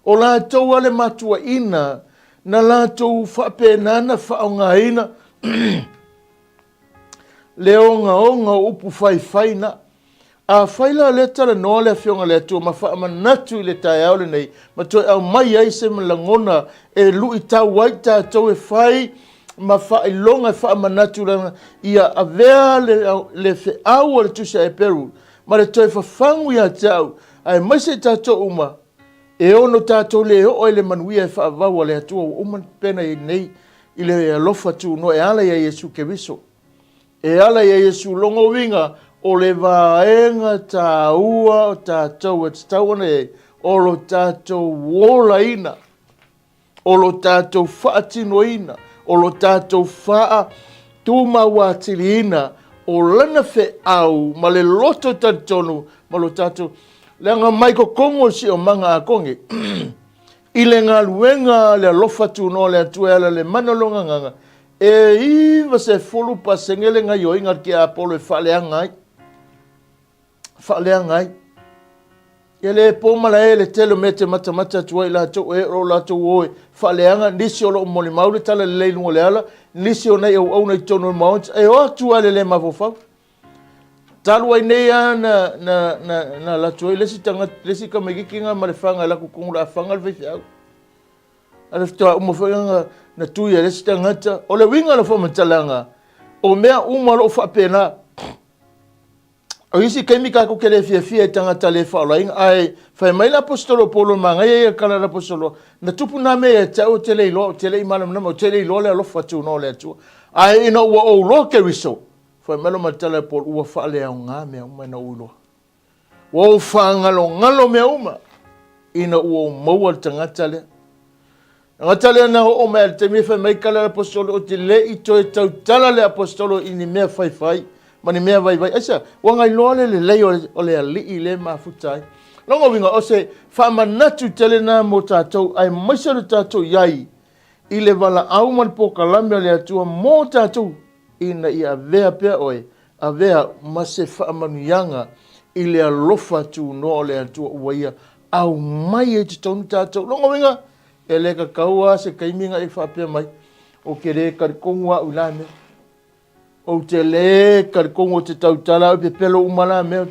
O latou lava le matuaina na latou faapena na faaaogaina le ogaoga o upu faifai na. Afai la o lea talanoa le Afioga i le Atua ma faamanatu i le taeao lenei, ma toe aumai ai se lagona e luitau ai tatou e fai ma faailoga e faamanatu lana, ia avea le, le feau a le Tusi a Eperu ma le toe fafagu ia te au, aemaise i tatou uma, E ono tatou le oo ai le manuia e faavavau a le Atua ua uma ona pena i nei i le alofa tunoa e ala ia Iesu Keriso. E ala ia Iesu logo uiga o le vaega taua o tatou e tatau ona i ai o lo tatou olaina, o lo tatou faatinoina, o lo tatou faatumau atiliina o lana feau ma le loto talitonu ma lo tatou leaga mai totonu o le siomaga a Koge i le galuega a le alofa tunoa o le Atua e ala i le mana o lona agaga, e 90% le gaioiga a le tiapolo e faaleaga ai, faaleaga ai. Ia le po malae le tele o mea te matamata atu ai latou e o lo latou o e faaleaga, nisi o lo o molimau le tala lelei i luga o le ala, nisi o nai auauna i totonu o le maota, e o atu lava i le le mafaufau. Talu ai nei lava na, na, na, na alu atu ai le isi tagata, le isi tamaitiiti na ma le faga e alu atu i totonu o le afaga le faifeau. A le faatoa uma foi ona na tui e le isi tagata. O le uiga o le faamatalaga, o mea uma o lo o faapena. O isi taimi tatou te le fiafia i tagata le faaolaina, ae fai mai le Aposetolo o Paulo, manaia ia tala a le Aposetolo, na tupu na mea ia te au ou te le iloa, ou te le i malamalama, ou te le iloa le alofa tunoa o le Atua. Ae ina ua ou iloa Keriso, fai mai le matala e Paulo, ua faaleaoga mea uma ina ou iloa. Ua ou faagalogalo mea uma ina ua ou maua le tagata lea. Tagata lea na oo mai i le taimi e fai mai tala a le aposetolo, ou te le i toe tautala le aposetolo i ni mea faifai ma ni mea vaivai. Aisea? Ua na iloa le lelei o le alii lea e mafuta ai. Lona uiga, o se faamanatu tele lena mo tatou, aemaise o le tatou i ai i le valaau ma le polokalame a le Atua mo tatou, ina ia avea pea oe, avea ma se faamanuiaga i le alofa tunoa o le Atua ua Ia aumai ai i totonu tatou. Lona uiga, e le tatau lava se taimi na e faapea mai, ou te le talitonu au i la mea. Ou te le talitonu ou te tautala au i pepelo uma la mea.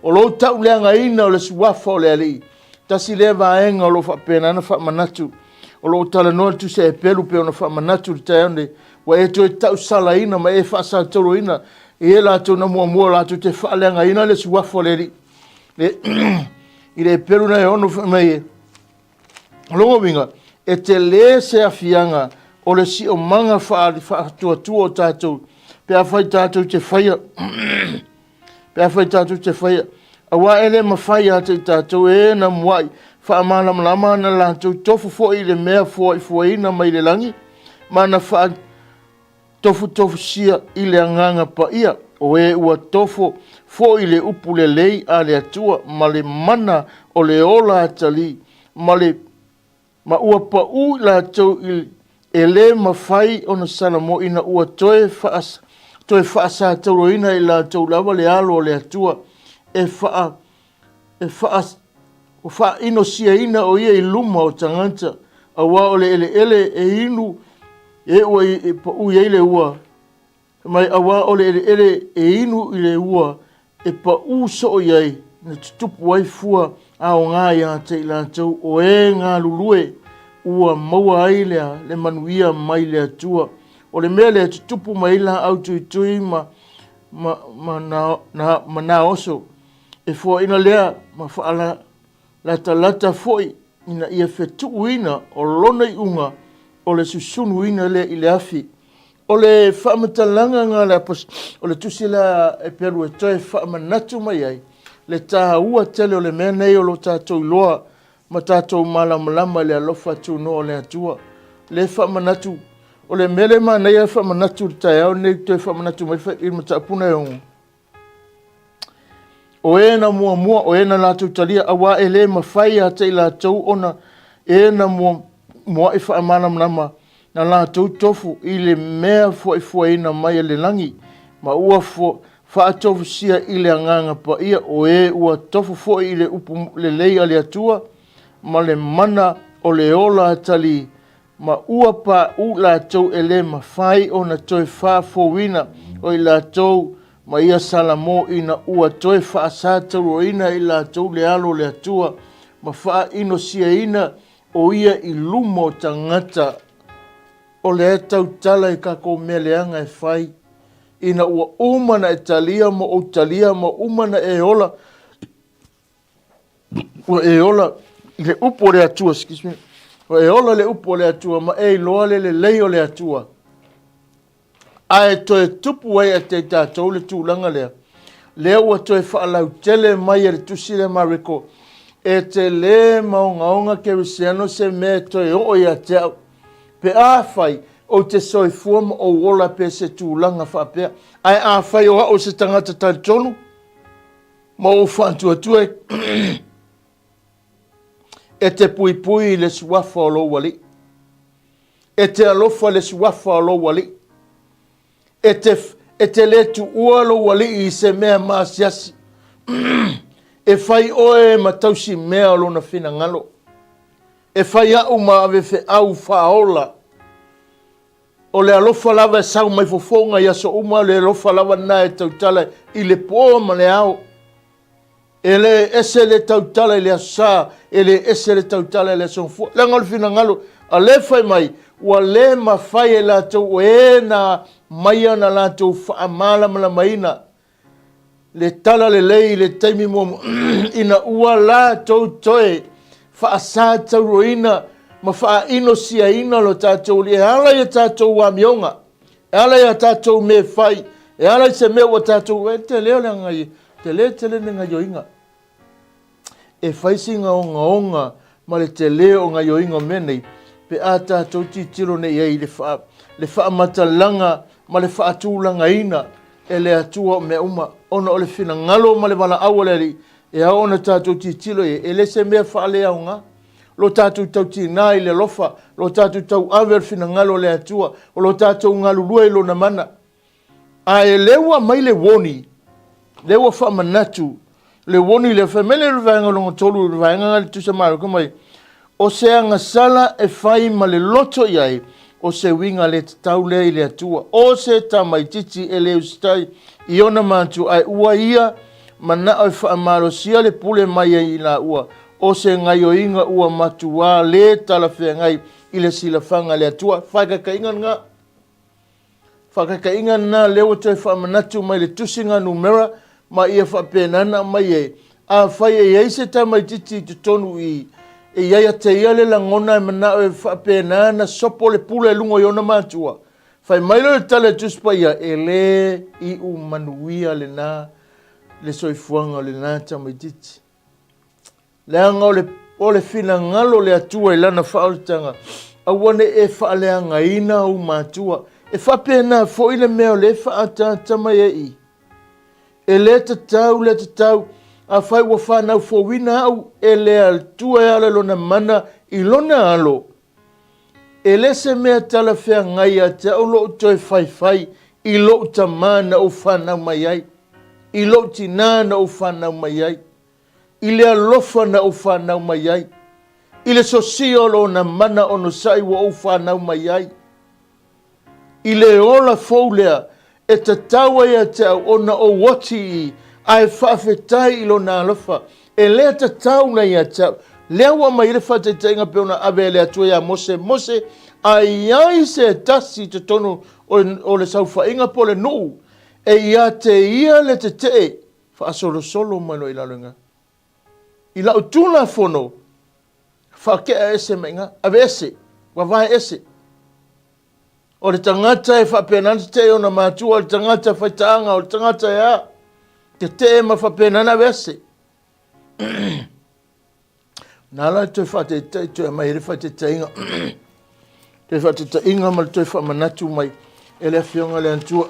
O lou tauleagaina o le suafa o le Alii, tasi lea vaega o lo o faapena ona faamanatu, o lo o talanoa le Tusi a Eperu pei ona faamanatu i le taeao nei, ua e toe tausalaina ma e faasatoloina i e latou na muamua latou te faaleagaina le suafa o le Alii. I le Eperu na e ono fai mai e, O lona uiga, e tele se afiaga o le siomaga faatuatua o tatou pe afai tatou te faia pe afai tatou te faia aua e le mafai ia te i tatou e na muai faamalamalama ana latou tofu foi i le mea fuaifuaina mai le lagi ma na faatofutofusia i le agaga paia o e ua tofo foi le upu lelei a le Atua ma le mana o le ola atalii ma le ma ua paʻu i latou i e le mafai ona salamo ina ua toe faa, toe faasatauaina i latou lava le alo o le Atua e faa e faa faainosiaina o ia i luma o tagata, aua o le eleele e inu e ua e paʻu i ai le ua mai aua o le eleele e inu i le ua e paʻu soo i ai, na tutupu ai fua aoga ia te i latou o e galulue ua maua ai le, le manuia mai le Atua. O le mea lea e tutupu mai ai laau tuitui ma, ma, ma, na, na, ma naoso, e foaina lea ma faalatalata foi ina ia fetuuina o lona iuga o le susunuina lea i le afi. O le faamatalaga na le o le tusi lea a Eperu e toe faamanatu mai ai le taua tele o le mea nei o lo tatou iloa ma tatou malamalama i le alofa tunoa o le Atua. Le faamanatu, o le mea le manaia faamanatu i le taeao nei toe faamanatu mai i le mataupu nei o O e na muamua, o e na latou talia, auā e le mafai ia te i latou ona e na mua'i faamalamalama na latou tofu i le mea fuaifuaina mai e le lagi, ma ua faatofusia i le Agaga Paia, o e ua tofu foi i le upu lelei a le Atua, ma le mana o le ola atalii, ma ua paʻu latou e le mafai ona toe faafouina o i latou ma ia Salamo ina ua toe faasatauaina e i latou le alo o le Atua ma faainosiaina o ia i luma o tagata. O lea e tautala i kakou mea leaga e fai ina ua uma na e talia ma ou talia ma uma na e ola ua e ola. i le upu o le Atua, excuse me, ua e ola i le upu o le Atua ma e iloa le lelei o le Atua, ae toe tupu ai ia te i tatou le tulaga lea, lea ua toe faalautele mai e le tusi lea Mareko, e te lē maogaoga kerisiano se mea e toe oo ia te au, pe afai ou te soifua ma ou ola pea i se tulaga faapea. Ae afai o au o se tagata talitonu ma ou faatuatua e te puipui i le suafa o lou Alii, e te alofa i le suafa o lou Alii, e te, e te lē tuua lou Alii i se mea maasiasi, e fai oe ma tausimea o lona finagalo. E fai a'u ma avefeau faaola. O le alofa lava e sau mai fofoga i aso uma, o le alofa lava lena e tautala i le po ma le ao. E le ese le tautala i le Aso Sa, e le ese le tautala i le Aso Gafua. Leaga o le finagalo a lē fai mai, ua lē mafai e latou o e na aumaia na latou faamalamalamaina le tala lelei i le taimi muamua ina ua latou toe faasatauroina ma faainosiaina lo tatou Alii e ala i a tatou amioga, e ala i a tatou mea fai, e ala i se mea ua tatou e tele o le agai, tele tele le gaioiga. E fai sina ogaoga ma le tele o gaioiga o mea nei, pe a tatou tilotilo nei i ai i le, faa, le faamatalaga ma le faatulagaina e le Atua o mea uma, ona o le finagalo ma le valaau a le Alii, e ao ona tatou tilotilo i ai, e le se mea faaleaoga. Lo tatou tautinā i le alofa, lo tatou tauave o le finagalo o le Atua, o lo tatou galulue i Lona mana. Ae lea ua aumai le warning, lea ua faamanatu le warning lea, fai mai le vaega lona tolu, le vaega na le tusa maroko mai, o se agasala e fai ma le loto i ai, o se uiga le tatau lea i le Atua. O se tamaitiiti e le usitai i ona matua, ae ua ia manao e faamalosia le pule mai ai i laua, o se gaioiga ua matuā le talafeagai i le silafaga a le Atua. Faataitaiga lena. Faataitaiga lena lea ua toe faamanatu mai le tusiga numera ma ia faapena ona aumai ai. Afai e i ai se tamaitiiti i totonu i e i ai te ia le lagona e manao e faapena ona sopo le pule i luga i ona matua, fai mai lea o le tala i le Tusi Paia, e le iu manuia lena le soifuaga o lena tamaitiiti. Leaga o le, o le finagalo o le Atua i Lana faaolataga, aua ne i e faaleagaina ou matua. E faapena foi le mea o lea e faaataata mai ai i. E le tatau, le tatau, afai ua fanau fouina au e le Atua e ala i Lona mana i Lona alo, e le se mea talafeagai ia te au lou toe faifai i lou tamā na ou fanau mai ai, i lou tinā na ou fanau mai ai. i le alofa na ou fanau mai ai, i le sosia o lona mana onosai ua ou fanau mai ai, i le ola fou lea e tatau ai ia te au ona ou oti i ae faafetai i lona alofa, e le tatau na ia te au. Lea ua aumai ai le faataitaiga pei ona ave e le Atua ia Mose, Mose, a i ai se tasi i totonu o le saofaiga po o le nuu e ia te ia le tetee, Faasolosolo mai loa i lalo i ina. I lau Tulafono, faatea ese mai ina, aveese, vavae ese. O le tagata e faapena ona tetee ona matua, o le tagata e faitaaga, o le tagata e a, tetee ma faapena ona aveese. Na ala toe faataitai toe aumai ai le faataitaiga toe faataitaiga ma le toe faamanatu mai e le Afioga le Atua.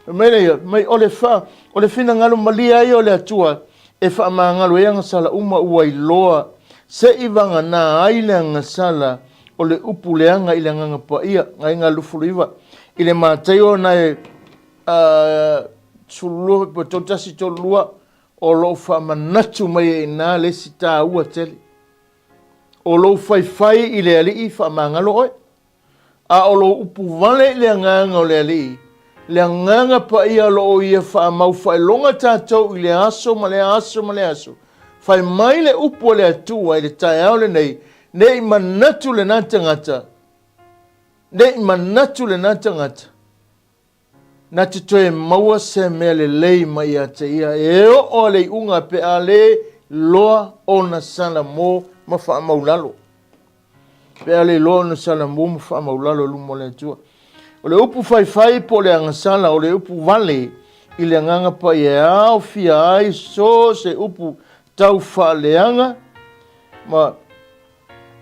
Mai le ia, mai o le fa, o le finagalo malie ai o le Atua e faamagalo ai agasala uma ua iloa se i vagana ai le agasala o le upu leaga i le Agaga Paia, Gaega 29, i le Mataio na e uh, 12, 31, 32, O lou faamanatu mai ai ina le isi taua tele. O lou faifai i le Alii faamagalo oe, a o lou upu vale i le Agaga o le Alii, le Agaga Paia o lo o ia faamau faailoga tatou i le aso ma le aso ma le aso. Fai mai le upu a le Atua i le taeao lenei, ne i manatu lena tagata, ne i manatu lena tagata, Na te toe maua se mea lelei mai ia te ia, e oo a le iuga pe a le loa ona salamo ma faamaulalo. Pe a le iloa ona salamo ma faamaulalo i luma o le Atua. O le upu faifai po o le agasala, o le upu vale i le agaga paia e aofia ai so se upu tau faaleaga ma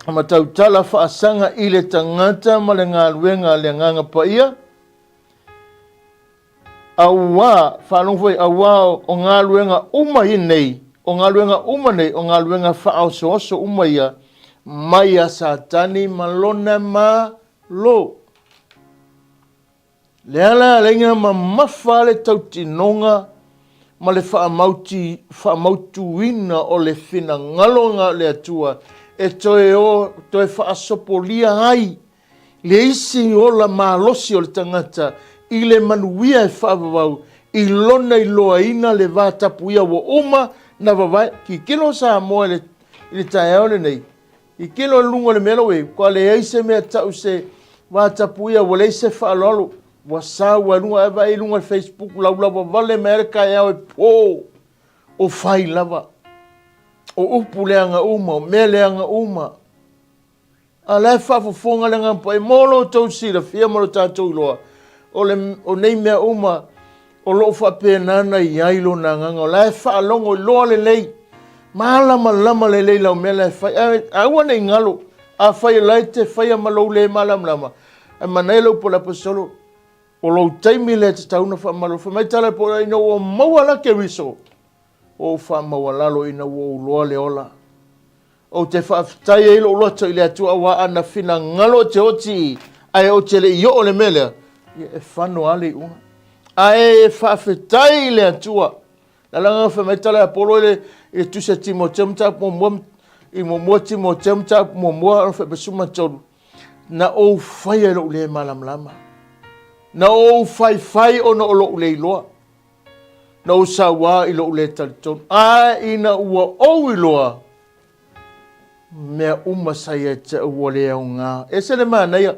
ma tautala faasaga i le tagata ma le galuega a le Agaga Paia, auā, faalogo foi, auā o galuega uma i nei, o galuega uma nei, o galuega faaosooso uma ia, mai a Satani ma lona malo. Le ala alaiga mamafa le tautinoga ma le faamautuina o le finagalo o le Atua e toe, o, toe faasopolia ai le isi ola malosi o le tagata i le manuia e faavavau i lona iloaina le va tapuia ua uma na vavae. Tilotilo Samoa i le, i le taeao lenei, Tilotilo i luga o le mea la ua i ai, ua leai se mea tau se vatapuia, ua leai se faaaloalo, ua sau lava i luga, ae vaai i luga o le Facebook, laulava vale mai lava le taeao e po, o fai lava, o upu leaga uma, o mea leaga uma. A o la e faafofoga le Agaga Paia, mo lo outou silafia ma lo tatou iloa, o, le, o nei mea uma, o lo o faapena ona i ai lona agaga, o la e faalogo iloa lelei, malamalama lelei lau mea la e fai. Ae aua ne i galo, afai o la e te faia ma lou le malamalama, ae manaia le upu a le Aposetolo, o lou taimi lea e tatau ona faamalo. Fai mai tala po ina ua maua la Keriso, ua ou faamaualalo ina ua ou iloa le ola. Ou te faafetai ai lou loto i le Atua aua ana finagalo ou te oti i, ae ou te le i oo i le mea lea, ia e fano lava le iuga. Ae e faafetai i le Atua. Le ala fai mai tala ia Apolo i le, i le tusi a Timoteo mataupu muamua, i muamua Timoteo mataupu muamua, ona fai suma tolu. Na ou faia i lou le malamalama. Na ou faifai ona o lou le iloa. Na ou sauā i lou le talitonu, a ina ua ou iloa, mea uma sa ia te au ua le aoga. Ese le manaia.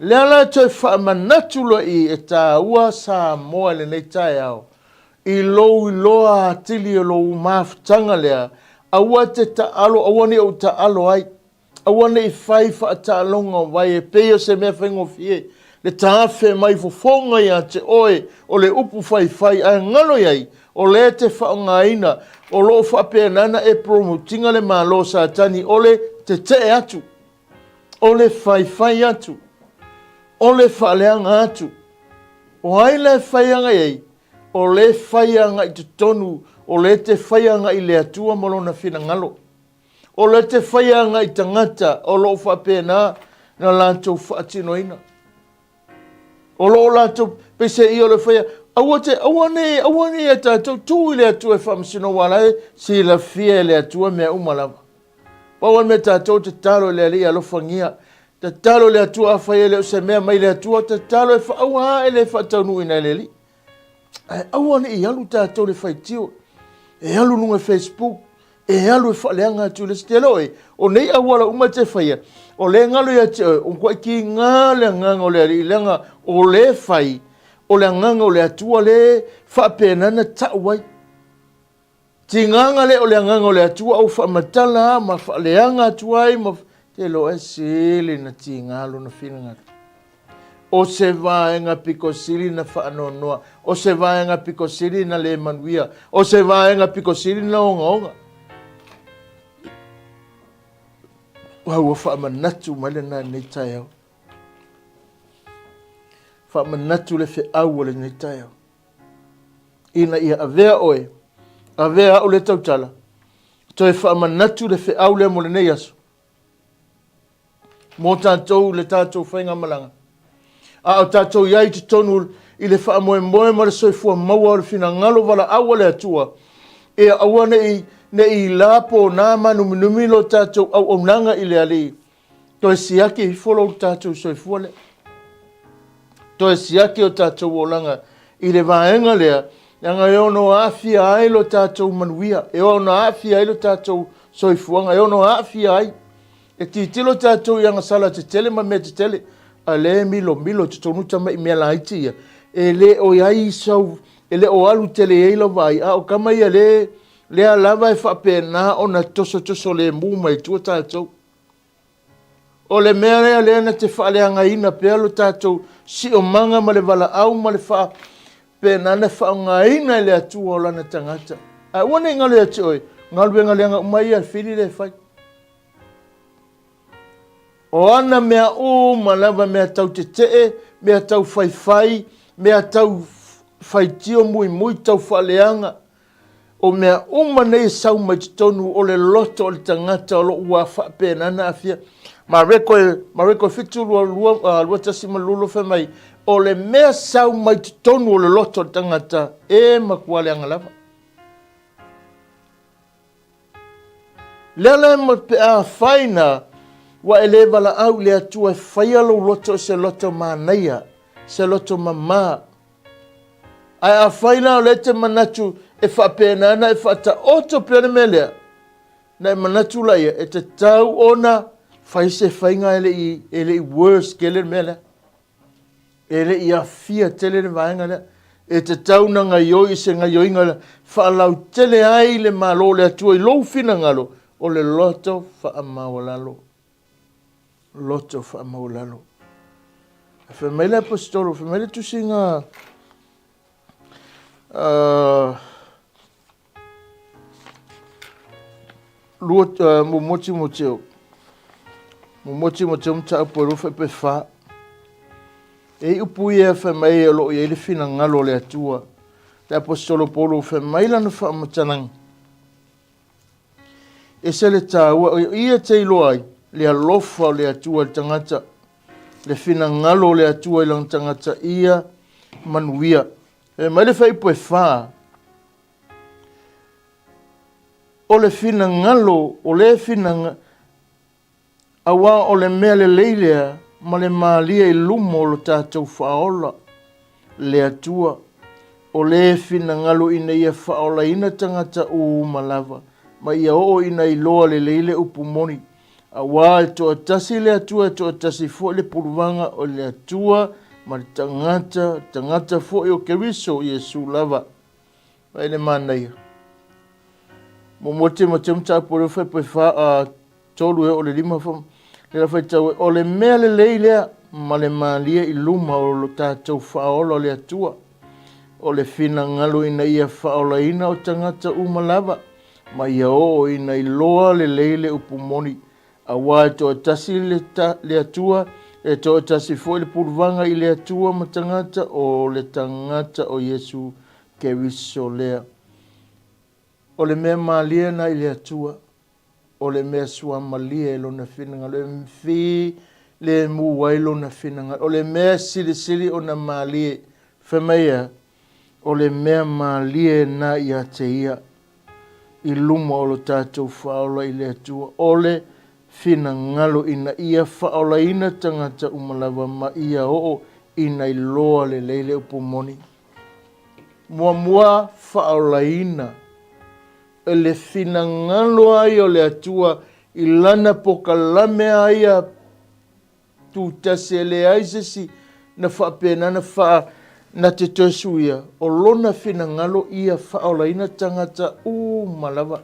Lea la toe faamanatu loa i e tāua Samoa i lenei taeao, i lou iloa atili o lou mafutaga lea, aua te taalo, aua ne i ou taalo ai. Aua ne i fai faataaloga o vai e pei o se mea faigofie le taafe mai fofoga ia te oe o le upu faifai ae galo i ai o lea e te faaaogaina o lo o faapena na e promote ina le malo o Satani o le tetee atu, o le faifai atu, o le faaleaga atu. O ai la e fai agai ai? O lea e fai agai totonu, o lea e te fai agai i le Atua ma lona finagalo. O le te faia agai tagata o lo o faapena na latou faatinoina. O lo o latou peiseai o le faia, aua te, aua ne, aua ne ia tatou tuu i le Atua e faamasino aua la e silafia e le Atua mea uma lava. Pau lava le mea tatou tatalo i le Alii alofagia, tatalo i le Atua afai e le o se mea mai le Atua, tatalo e aua e le faataunuuina e le Alii. Ae aua ne i alu tatou le faitio, e alu luga Facebook, e alu e faaleaga atu i le isi. Te iloa oe, o nei auala uma e te faia, o lea e galo ia te oe, ua matuai tiga le agaga o le Alii, leaga o lea e fai, o le agaga o le Atua lea e faapena ona tau ai. Tigaga lea o le agaga o le Atua au faamatala ma faaleaga atu ai ma te iloa e sili na tiga lona finagalo. O se vaega pito sili na faanoanoa, o se vaega pito sili na le manuia, o se vaega pito sili na ogaoga. Ua ua faamanatu mai lena i lenei taeao. Faamanatu le feau o lenei taeao. Ina ia avea oe, avea au le tautala, toe faamanatu le feau lea mo lenei aso. Mō tātou le tātou faigamalaga. A o tātou i ai i totonu i le faamoemoe ma le soifua maua o le finagalo valaau a le Atua, ia aua ne i, ne i la pona mānuminumi lo tātou auaunaga i le Alii, toe siaki ifo lo tātou soifua lea. Toe siaki o tātou olaga i le vaega lea, leaga e ono aafia ai lo tātou manuia, e ono aafia ai lo tātou soifuaga, e ono aafia ai. E tilotilo tatou i agasala tetele ma mea tetele, a lea e milomilo i totonu tamai mea laiti ia, e le o i ai sau, e le o alu tele i ai lau vaai, a o tama ia le Lea lava e faapena ona tosotoso lemu mai tua tatou. O le mea lea lea na te faaleagaina pea lo tatou siomaga ma le valaau ma le faapena na faaaogaina e le Atua o lana tagata. Ae aua ne i galo ia te oe, galuega leaga uma ia a le fili lea e fai. O ana mea uma lava, mea tau tetee, mea tau faifai, mea tau faitio muimui, tau faaleaga, o mea uma nei e sau mai totonu o le loto o le tagata o lo o ua faapena ona aafia. Mareko, Mareko 7, 22, 21 ma 22 fai mai, o le mea sau mai totonu o le loto o le tagata, e matua leaga lava. Lea la e pe afai na ua e le valaau i le Atua e faia lou loto i se loto manaia, se loto mamā. Ae afai la o lea e te manatu e faapena ona e faataoto pea le mea lea, na e manatu laia e tatau ona fai se faiga e le i worse tele le mea lea. E le i aafia tele le vaega lea. E tatau ona gaioi i se gaioiga faalautele ai le Malo o le Atua i lou finagalo, o le loto faamaualalo. Loto faamaualalo. Fai mai le Aposetolo, fai mai le tusiga lua, muamua Timoteo, muamua Timoteo mataupu e 2 fuaiupu e 4. E i upu ia fai mai o lo o i ai le finagalo o le Atua. Le Aposetolo Paulo fai mai lana faamatalaga. Ese le taua, o ia te iloa ai le alofa o le Atua i le tagata, le finagalo o le Atua i lana tagata ia manuia. E mai le fuaiupu e 4, o le finagalo, o le finagalo, aua o le mea lelei lea ma le malie i luma o lo tatou Faaola, le Atua, o le finagalo ina ia faaolaina tagata uma lava, ma ia oo ina iloa lelei le upu moni. Aua e toatasi le Atua, e toatasi foi le puluvaga o le Atua ma le tagata, tagata foi o Keriso Iesu lava. Vaai le manaia. Muamua Timoteo mataupu e 2 fuaiupu e 4, 3 e oo i le 5, le la faitau ai, o le mea lelei lea ma le malie i luma o lo tatou Faaola o le Atua, o le finagalo ina ia faaolaina o tagata uma lava, ma ia oo ina iloa lelei le upu moni, aua e toatasi le, ta, le Atua, e toatasi foi le puluvaga i le Atua ma tagata, o le tagata o Iesu Keriso lea. O le mea malie na i le Atua, o le mea suamalie i lona finagalo, e filemu ai lona finagalo. O le mea silisili ona malie, fai mai ia, o le mea malie na ia te ia, i luma o lo tatou faaola i le Atua, o le finagalo ina ia faaolaina tagata uma lava ma ia oo ina iloa lelei le upu moni. Muamua faaolaina e le finagalo lava ia o le Atua i lana pokalame lava ia tutasi e leai se isi na faapena na faa na te toe suia, o lona finagalo ia faaolaina tagata uma lava.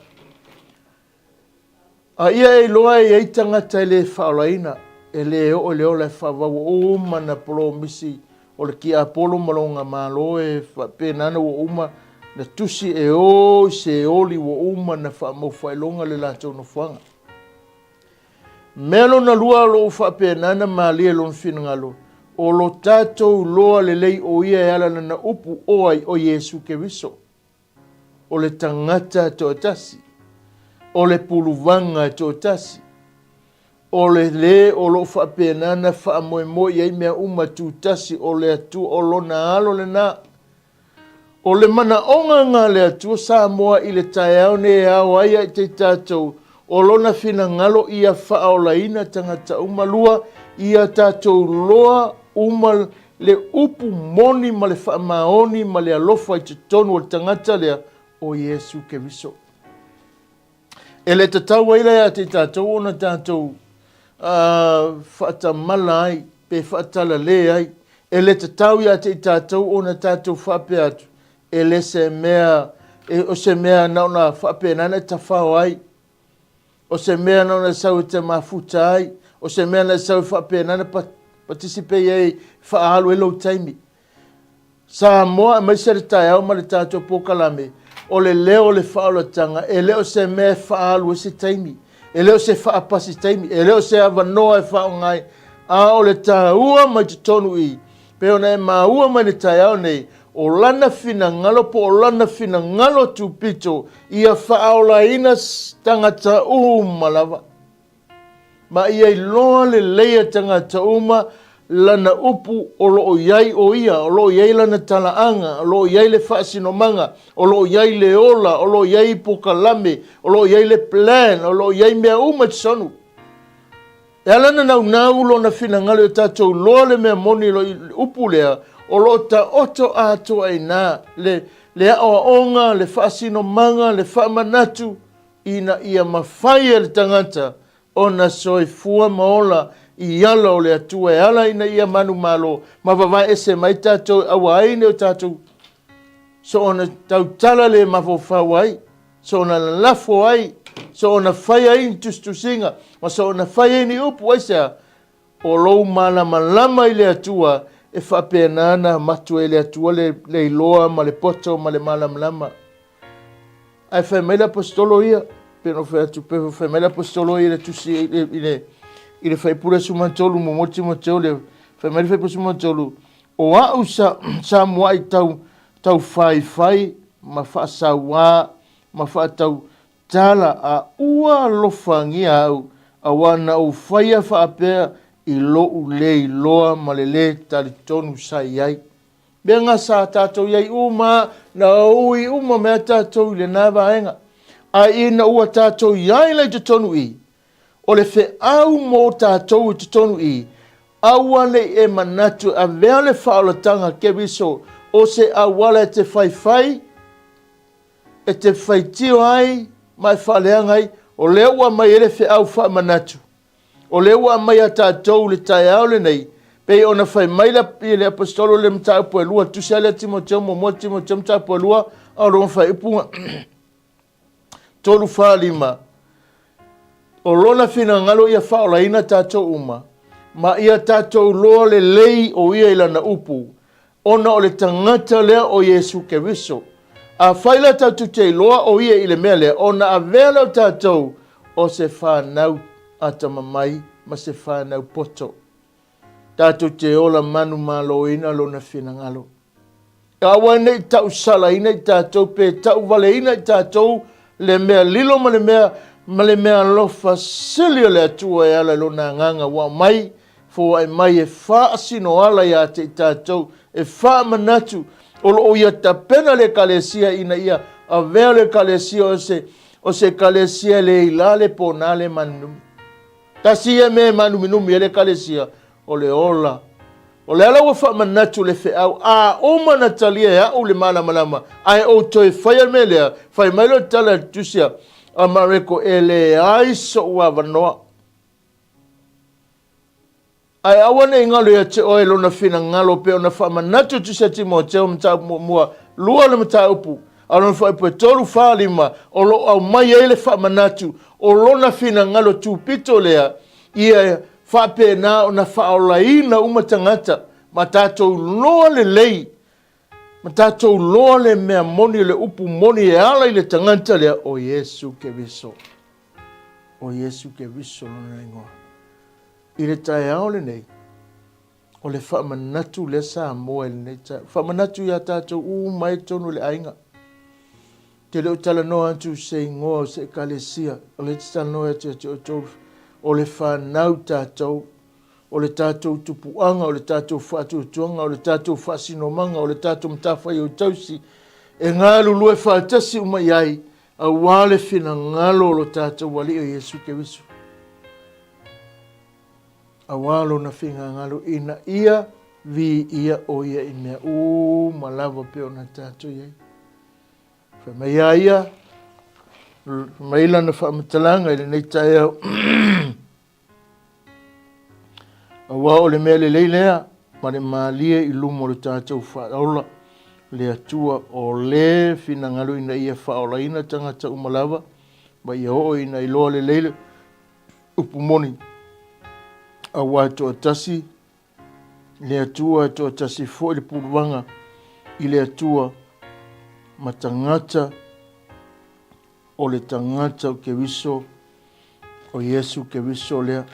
A ia e iloa e i ai tagata e le faaolaina, e le oo i le ola e faavau, ua uma na polomisi o le tiapolo ma lona malo e faapena ona ua uma na tusi e o i Seoli, ua uma na faamaufaailoga le latou nofoaga. Mea lona lua o lo o faapena na malie lona finagalo, o lo tatou iloa lelei o ia e ala lana upu o ai o Iesu Keriso. O le tagata e toatasi, o le puluvaga e toatasi, o le le o lo o faapena na faamoemoe i ai mea uma tutasi o le Atua, o lona alo lena. O le manaoga lena a le Atua Samoa i le taeao nei e ao ai ia te tatou, o lona finagalo ia faaolaina tagata uma lua, ia tatou loa uma le upu moni ma le faamaoni ma le alofa i totonu o le tagata lea, o Iesu Keriso. E le tatau ai la ia te tatou ona tatou faatamala ai pe faatalale ai. E le tatau ia te i tatou ona tatou faapea atu, e le se mea e, o se mea na ona faapena na e tafao ai, o se mea na ona e sau e te mafuta ai, o se mea na e sau e faapena na participate ai, faaalu ai lou taimi. Samoa aemaise le taeao ma le tatou polokalame, o le leo o le faaolataga e le o se mea e faaalu ai se taimi, e le o se faapasi taimi, e le o se avanoa e faaaoga ai, a o le taua mai totonu i, pei ona e maua mai le taeao nei, o lana finagalo po o lana finagalo tupito ia faaolaina tagata uma lava. Ma ia iloa lelei e tagata uma lana upu o lo o i ai o ia, o lo o i ai lana talaaga, o lo o i ai le faasinomaga, o lo o i ai le ola, o lo o i ai polokalame, o lo o i ai le plan, o lo o i ai mea uma i totonu. E ala ona naunau lona finagalo ia tatou iloa le mea moni i le upu lea, o lo o taoto atoa i ina le, le aoaoga, le faasinomaga, le faamanatu, ina ia mafai e le tagata ona soifua ma ola i ala o le Atua e ala ina ia manumalo ma vavae ese mai tatou e aua ai ne i o tatou soona tautala le mafaufau ai, soona lalafo ai, soona fai ai ni tusitusiga, ma soona fai ai ni upu, aisea? O lou malamalama i le Atua e faapena ona avatu e le Atua le, le iloa ma le poto ma le malamalama. Ae fai mai le aposetolo ia, pe no fai atu, pe fai mai le aposetolo ia i le tusi i le, i le, i le faipule 13 mo Timoteo le, fai mai le faipule 13, o au sa, sa muai tau, tau faifai ma faasauā ma faatau tala a ua alofagia au, auā na ou faia faapea i lou le iloa ma le lē talitonu sa i ai. Mea nga sa tatou i ai uma, na ui uma mea tatou i lena vaega. Ae ina ua tatou i ai la i totonu i, o le feau mo tatou i totonu i, aua ne i e manatu e avea le faaolataga Keriso o se auala e te faifai, e te faitio ai ma e faaleaga ai, o lea ua aumai ai le feau faamanatu. O lea ua aumai a tatou i le taeao lenei, pei ona fai mai le, le aposetolo le mataupu e lua, tusi a lea Timoteo muamua Timoteo mataupu e lua, a o lona faaiupuga 3, 4, 5, o lona finagalo ia faaolaina tatou uma, ma ia tatou loa lelei o ia i lana upu, ona o le tagata lea o Iesu Keriso. Afai la tatou te iloa o ia i le mea lea, ona avea lea o tatou o se fanau atamamai ma se fanau poto. Tatou te ola manumaloina lona finagalo. Aua ne i tausalaina i tatou pe tauvaleina i tatou le mea lilo ma le mea ma le mea alofa sili o le Atua e ala i lona agaga ua aumai foai mai e faasinoala ia te i tatou e faamanatu o lo o ia tapena le Ekalesia ina ia avea le Ekalesia o se o se Ekalesia e le ila le pona le manunumi. Tasi ia mea e mānuminumi ai le Ekalesia, o le ola. O le ala ua faamanatu le feau, a uma na talia e au le malamalama, ae ou toe faia le mea lea, fai mai lea o le tala a le tusi a Mareko, e leai so'u avanoa. Ae aua ne i galo ia te oe lona finagalo pei ona faamanatu atu ia Timoteo mataupu muamua, lua le mataupu, a o lona fuaiupu e 3, 4, 5, o lo o aumai ai le faamanatu o lona finagalo tupito lea, ia faapena ona faaolaina uma tagata ma tatou iloa lelei, ma tatou iloa le mea moni, le upu moni e ala i le tagata lea, o Iesu Keriso. O Iesu Keriso lona igoa. I le taeao lenei, o le faamanatu lea Samoa i lenei taeao. Faamanatu iā tatou uma ai totonu o le aiga. Te le o talanoa atu i se igoa o se ekalesia, o lea te talanoa atu ia te outou, o le fanau tatou, o le tatou tupuaga, o le tatou faatuatuaga, o le tatou faasinomaga, o le tatou matafaioi tausi, e galulue faatasi uma i ai, aua le finagalo o lo tatou Alii o Iesu Keriso. Aua lona finagalo ina ia viia o ia i mea uma lava pei ona tatou i ai. Fai mai a ia, fai mai lana faamatalaga i lenei taeao. Aua o le mea lelei lea ma le malie i luma o le tatou faaola. Le Atua o le finagalo ina ia faaolaina tagata uma lava, ma ia oo ina iloa lelei le upu moni. Aua e toatasi le Atua, e toatasi foi le puluvaga i le Atua ma tagata, o le tagata o Keriso, o Iesu Keriso lea.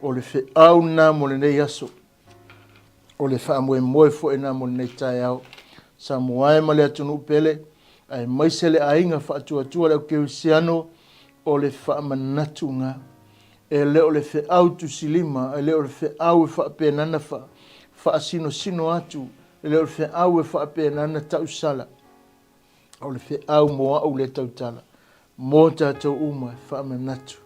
O le feau lena mo lenei aso. O le faamoemoe foi lena mo lenei taeao. Samoa e ma le atunuu pele, aemaise le aiga faatuatua le au kerisiano, o le faamanatu-ga. E le o le feau tusilima, e le o le feau e faapena na faasinosino atu, e le o le feau e faapena na tausala. O le feau mo au le tautala, mo tatou uma e faamanatu.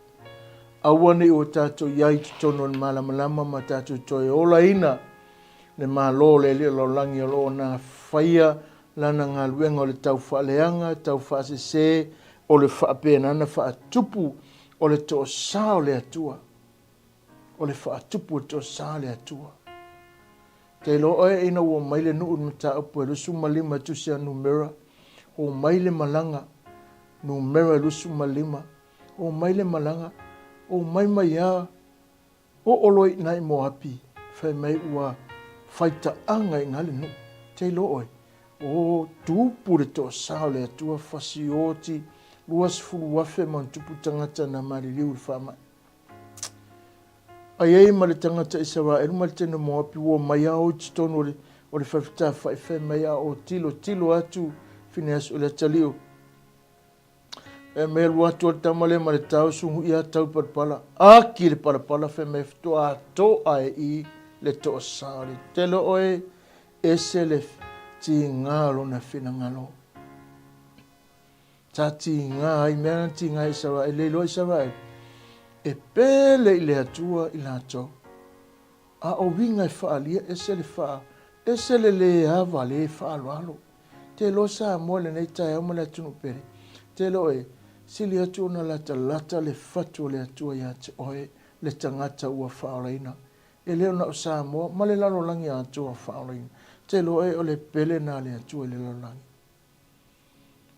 Aua ne i o tatou i ai i totonu o le malamalama ma tatou toe olaina le Malo o le Alii o Lalolagi o lo o na faia lana galuega o le taufaaleaga, taufaasese, o le faapenana faatupu o le toasa o le Atua. O le faatupu o le toasa o le Atua. Te iloa oe ina ua mai le nuu i le mataupu e 25 e tusi a numera, o mai le malaga numera 25, o mai le malaga, o mai mai a, oo loa i ina i Moapi, fai mai ua faitaaga i ina le nuu. Te iloa oe, o tupu le toasa o le Atua fasioti 20,000 ma ona tupu tagata na maliliu i le faamai. A i ai ma le tagata Isaraelu ma le teine Moapi ua omai a o i totonu o le, o le falefetafai, fai mai a o tilotilo atu Fineasi o le atalii fai mai alu atu le tama lea ma le tao sugu ia tau palapala, aki le palapala, fai mai faatoa to'a e i le toasā o le tele oe, ese le tiga o lona finagalo. Sa tiga ai mea na tiga ai Isaraele, le iloa Isaraele, e pele i le Atua i latou. A o uiga e faaalia, ese le faa, ese le le ava le faaaloalo. Te iloa Samoa i lenei taeao ma le atunuu pele, te iloa e sili atu ona latalata le fatu o le Atua ia te oe, le tagata ua faaolaina. E le o na o Samoa ma le lalolagi atoa faaolaina. Te iloa e o le pele na a le Atua i le lalolagi.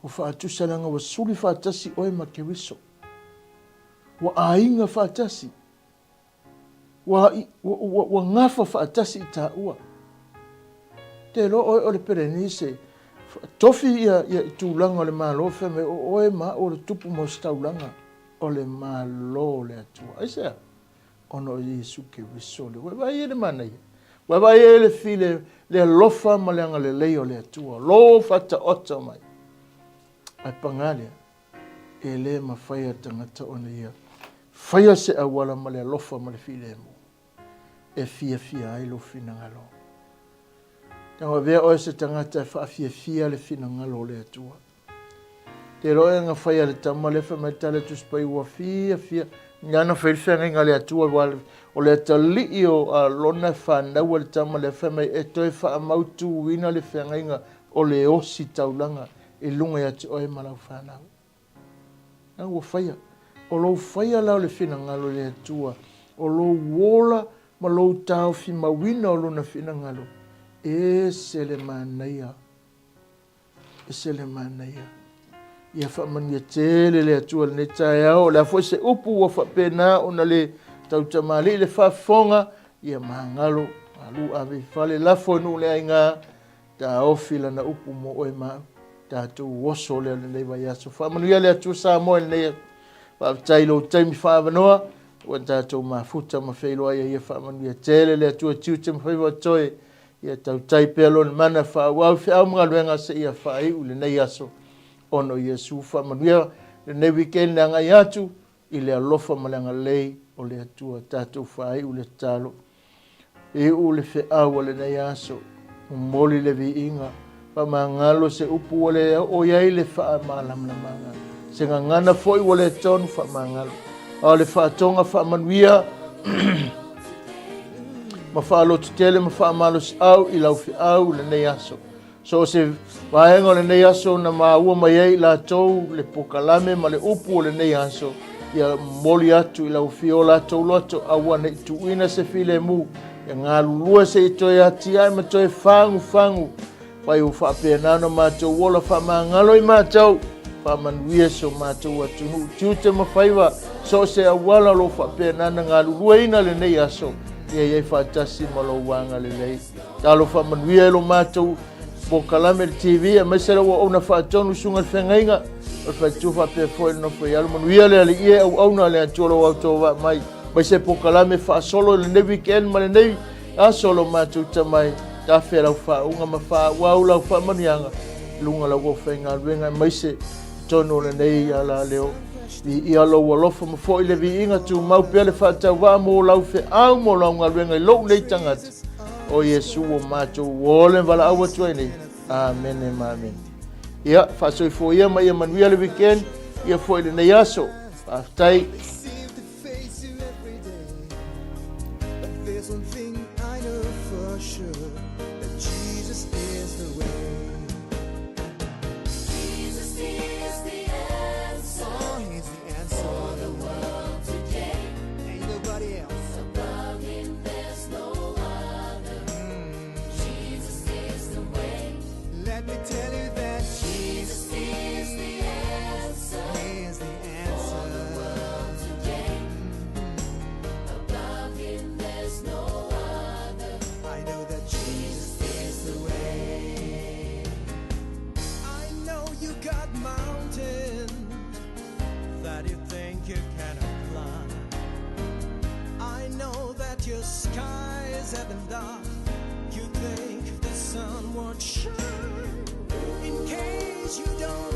Ua faatusa leaga ua suli faatasi oe ma Keriso. Ua aiga faatasi. Ua, ua, ua, ua gafa faatasi i taua. Te iloa oe o le Perenise, tofi ia, ia i tulaga o le Malo, fai mai o oe ma au o le tupu ma ositaulaga o le Malo o le Atua. Aisea? Ona o Iesu Keriso le. Ua e vaai ai le manaia. Ua e vaai ai le file, le alofa ma le agalelei o le Atua. Lo faataoto mai. Ae pagā lea, e le mafai e le tagata ona ia faia se auala ma le alofa ma le filemu e fiafia ai lou finagalo. Tago avea oe se tagata e faafiafia le finagalo o le Atua. Te iloa e na fai a le tama lea fai mai le tala Tusi Paia ua fiafia nana fai le feagaiga a le Atua aua o le atalii o Alona e fanau a le tama lea fai mai e toe faamautuina le feagaiga o le osi taulaga i luga ia te oe ma lau fanau. Na ua faia. O lou faia la o le finagalo i le Atua, o lou ola ma lou taofimauina o lona finagalo, ese le manaia. Ese le manaia. Ia faamanuia tele le Atua i lenei taeao. O le a foi se upu ua faapena ona le tautamalii le faafofoga, ia magalo, malu ave i fale, lafo i nuu le aiga, taofi lana upu mo oe ma au. Tatou oso lea lenei vaiaso. Faamanuia le Atua Samoa i lenei faafetai i lou taimi faaavanoa ua tatou mafuta ma feiloai ai. Ia faamanuia tele le Atua tiute ma faiva o toe. Ia tautai pea Lona mana faaauau feau ma galuega seia faaiu i lenei aso ona o Iesu. Faamanuia lenei weekend le agai atu i le alofa ma le agalelei o le Atua. Tatou faaiu le tatalo. Iu le feau o lenei aso, momoli le viiga, faamagalo se upu ua le oo i ai le faamalamalamaga, se gagana foi ua le tonu faamagalo, a o le faatoga faamanuia ma faalototele ma faamalosiau i lau feau i lenei aso. So o se vaega o lenei aso na maua mai ai i latou le pokalame ma le upu o lenei aso, ia momoli atu i lau afio o latou loto, aua ne i tuuina se filemu Ia galulue se i toe atiae ma toe fagufagu. Fai ua faapena ona matou ola faamagalo i matou. Faamanuia si o matou atunuu, tiute ma faiva, so o se auala o lo o faapena ona galulueina lenei aso, ia i ai faatasi ma lou agalelei. Talo faamanuia i lo matou polokalame i le TV, aemaise le auauna faatonu susuga i le feagaiga o le faletua faapea foi le nofo i alo. Manuia le Alii e auauna le Atua o lo o autovaa mai, aemaise polokalame faasolo i lenei weekend ma lenei aso lo matou tamai. Tafe lau faauuga ma faaauau lau faamanuiaga i luga o lau aufaigaluega, aemaise totonu o lenei alaleo. Viia lou alofa ma foi le viiga, tumau pea le faatauvaa mo lau feau mo lau galuega i lou nei tagata. O Iesu ua matou ole valaau atu ai nei. Amene ma amene. Ia, faasoifua ia ma ia manuia le weekend, ia foi lenei aso. Faafetai. There's one thing I know for sure, that Jesus is the way. Jesus is the answer Oh, he's the answer. for the world today. Ain't nobody else. Above him there's no other. Jesus is the way. Let me tell you that Jesus is the answer is the answer. today. Above him there's no other. I know that Jesus is the way. I know you got mountains that you think you cannot climb. I know that your skies have been dark. You think the sun won't shine. In case you don't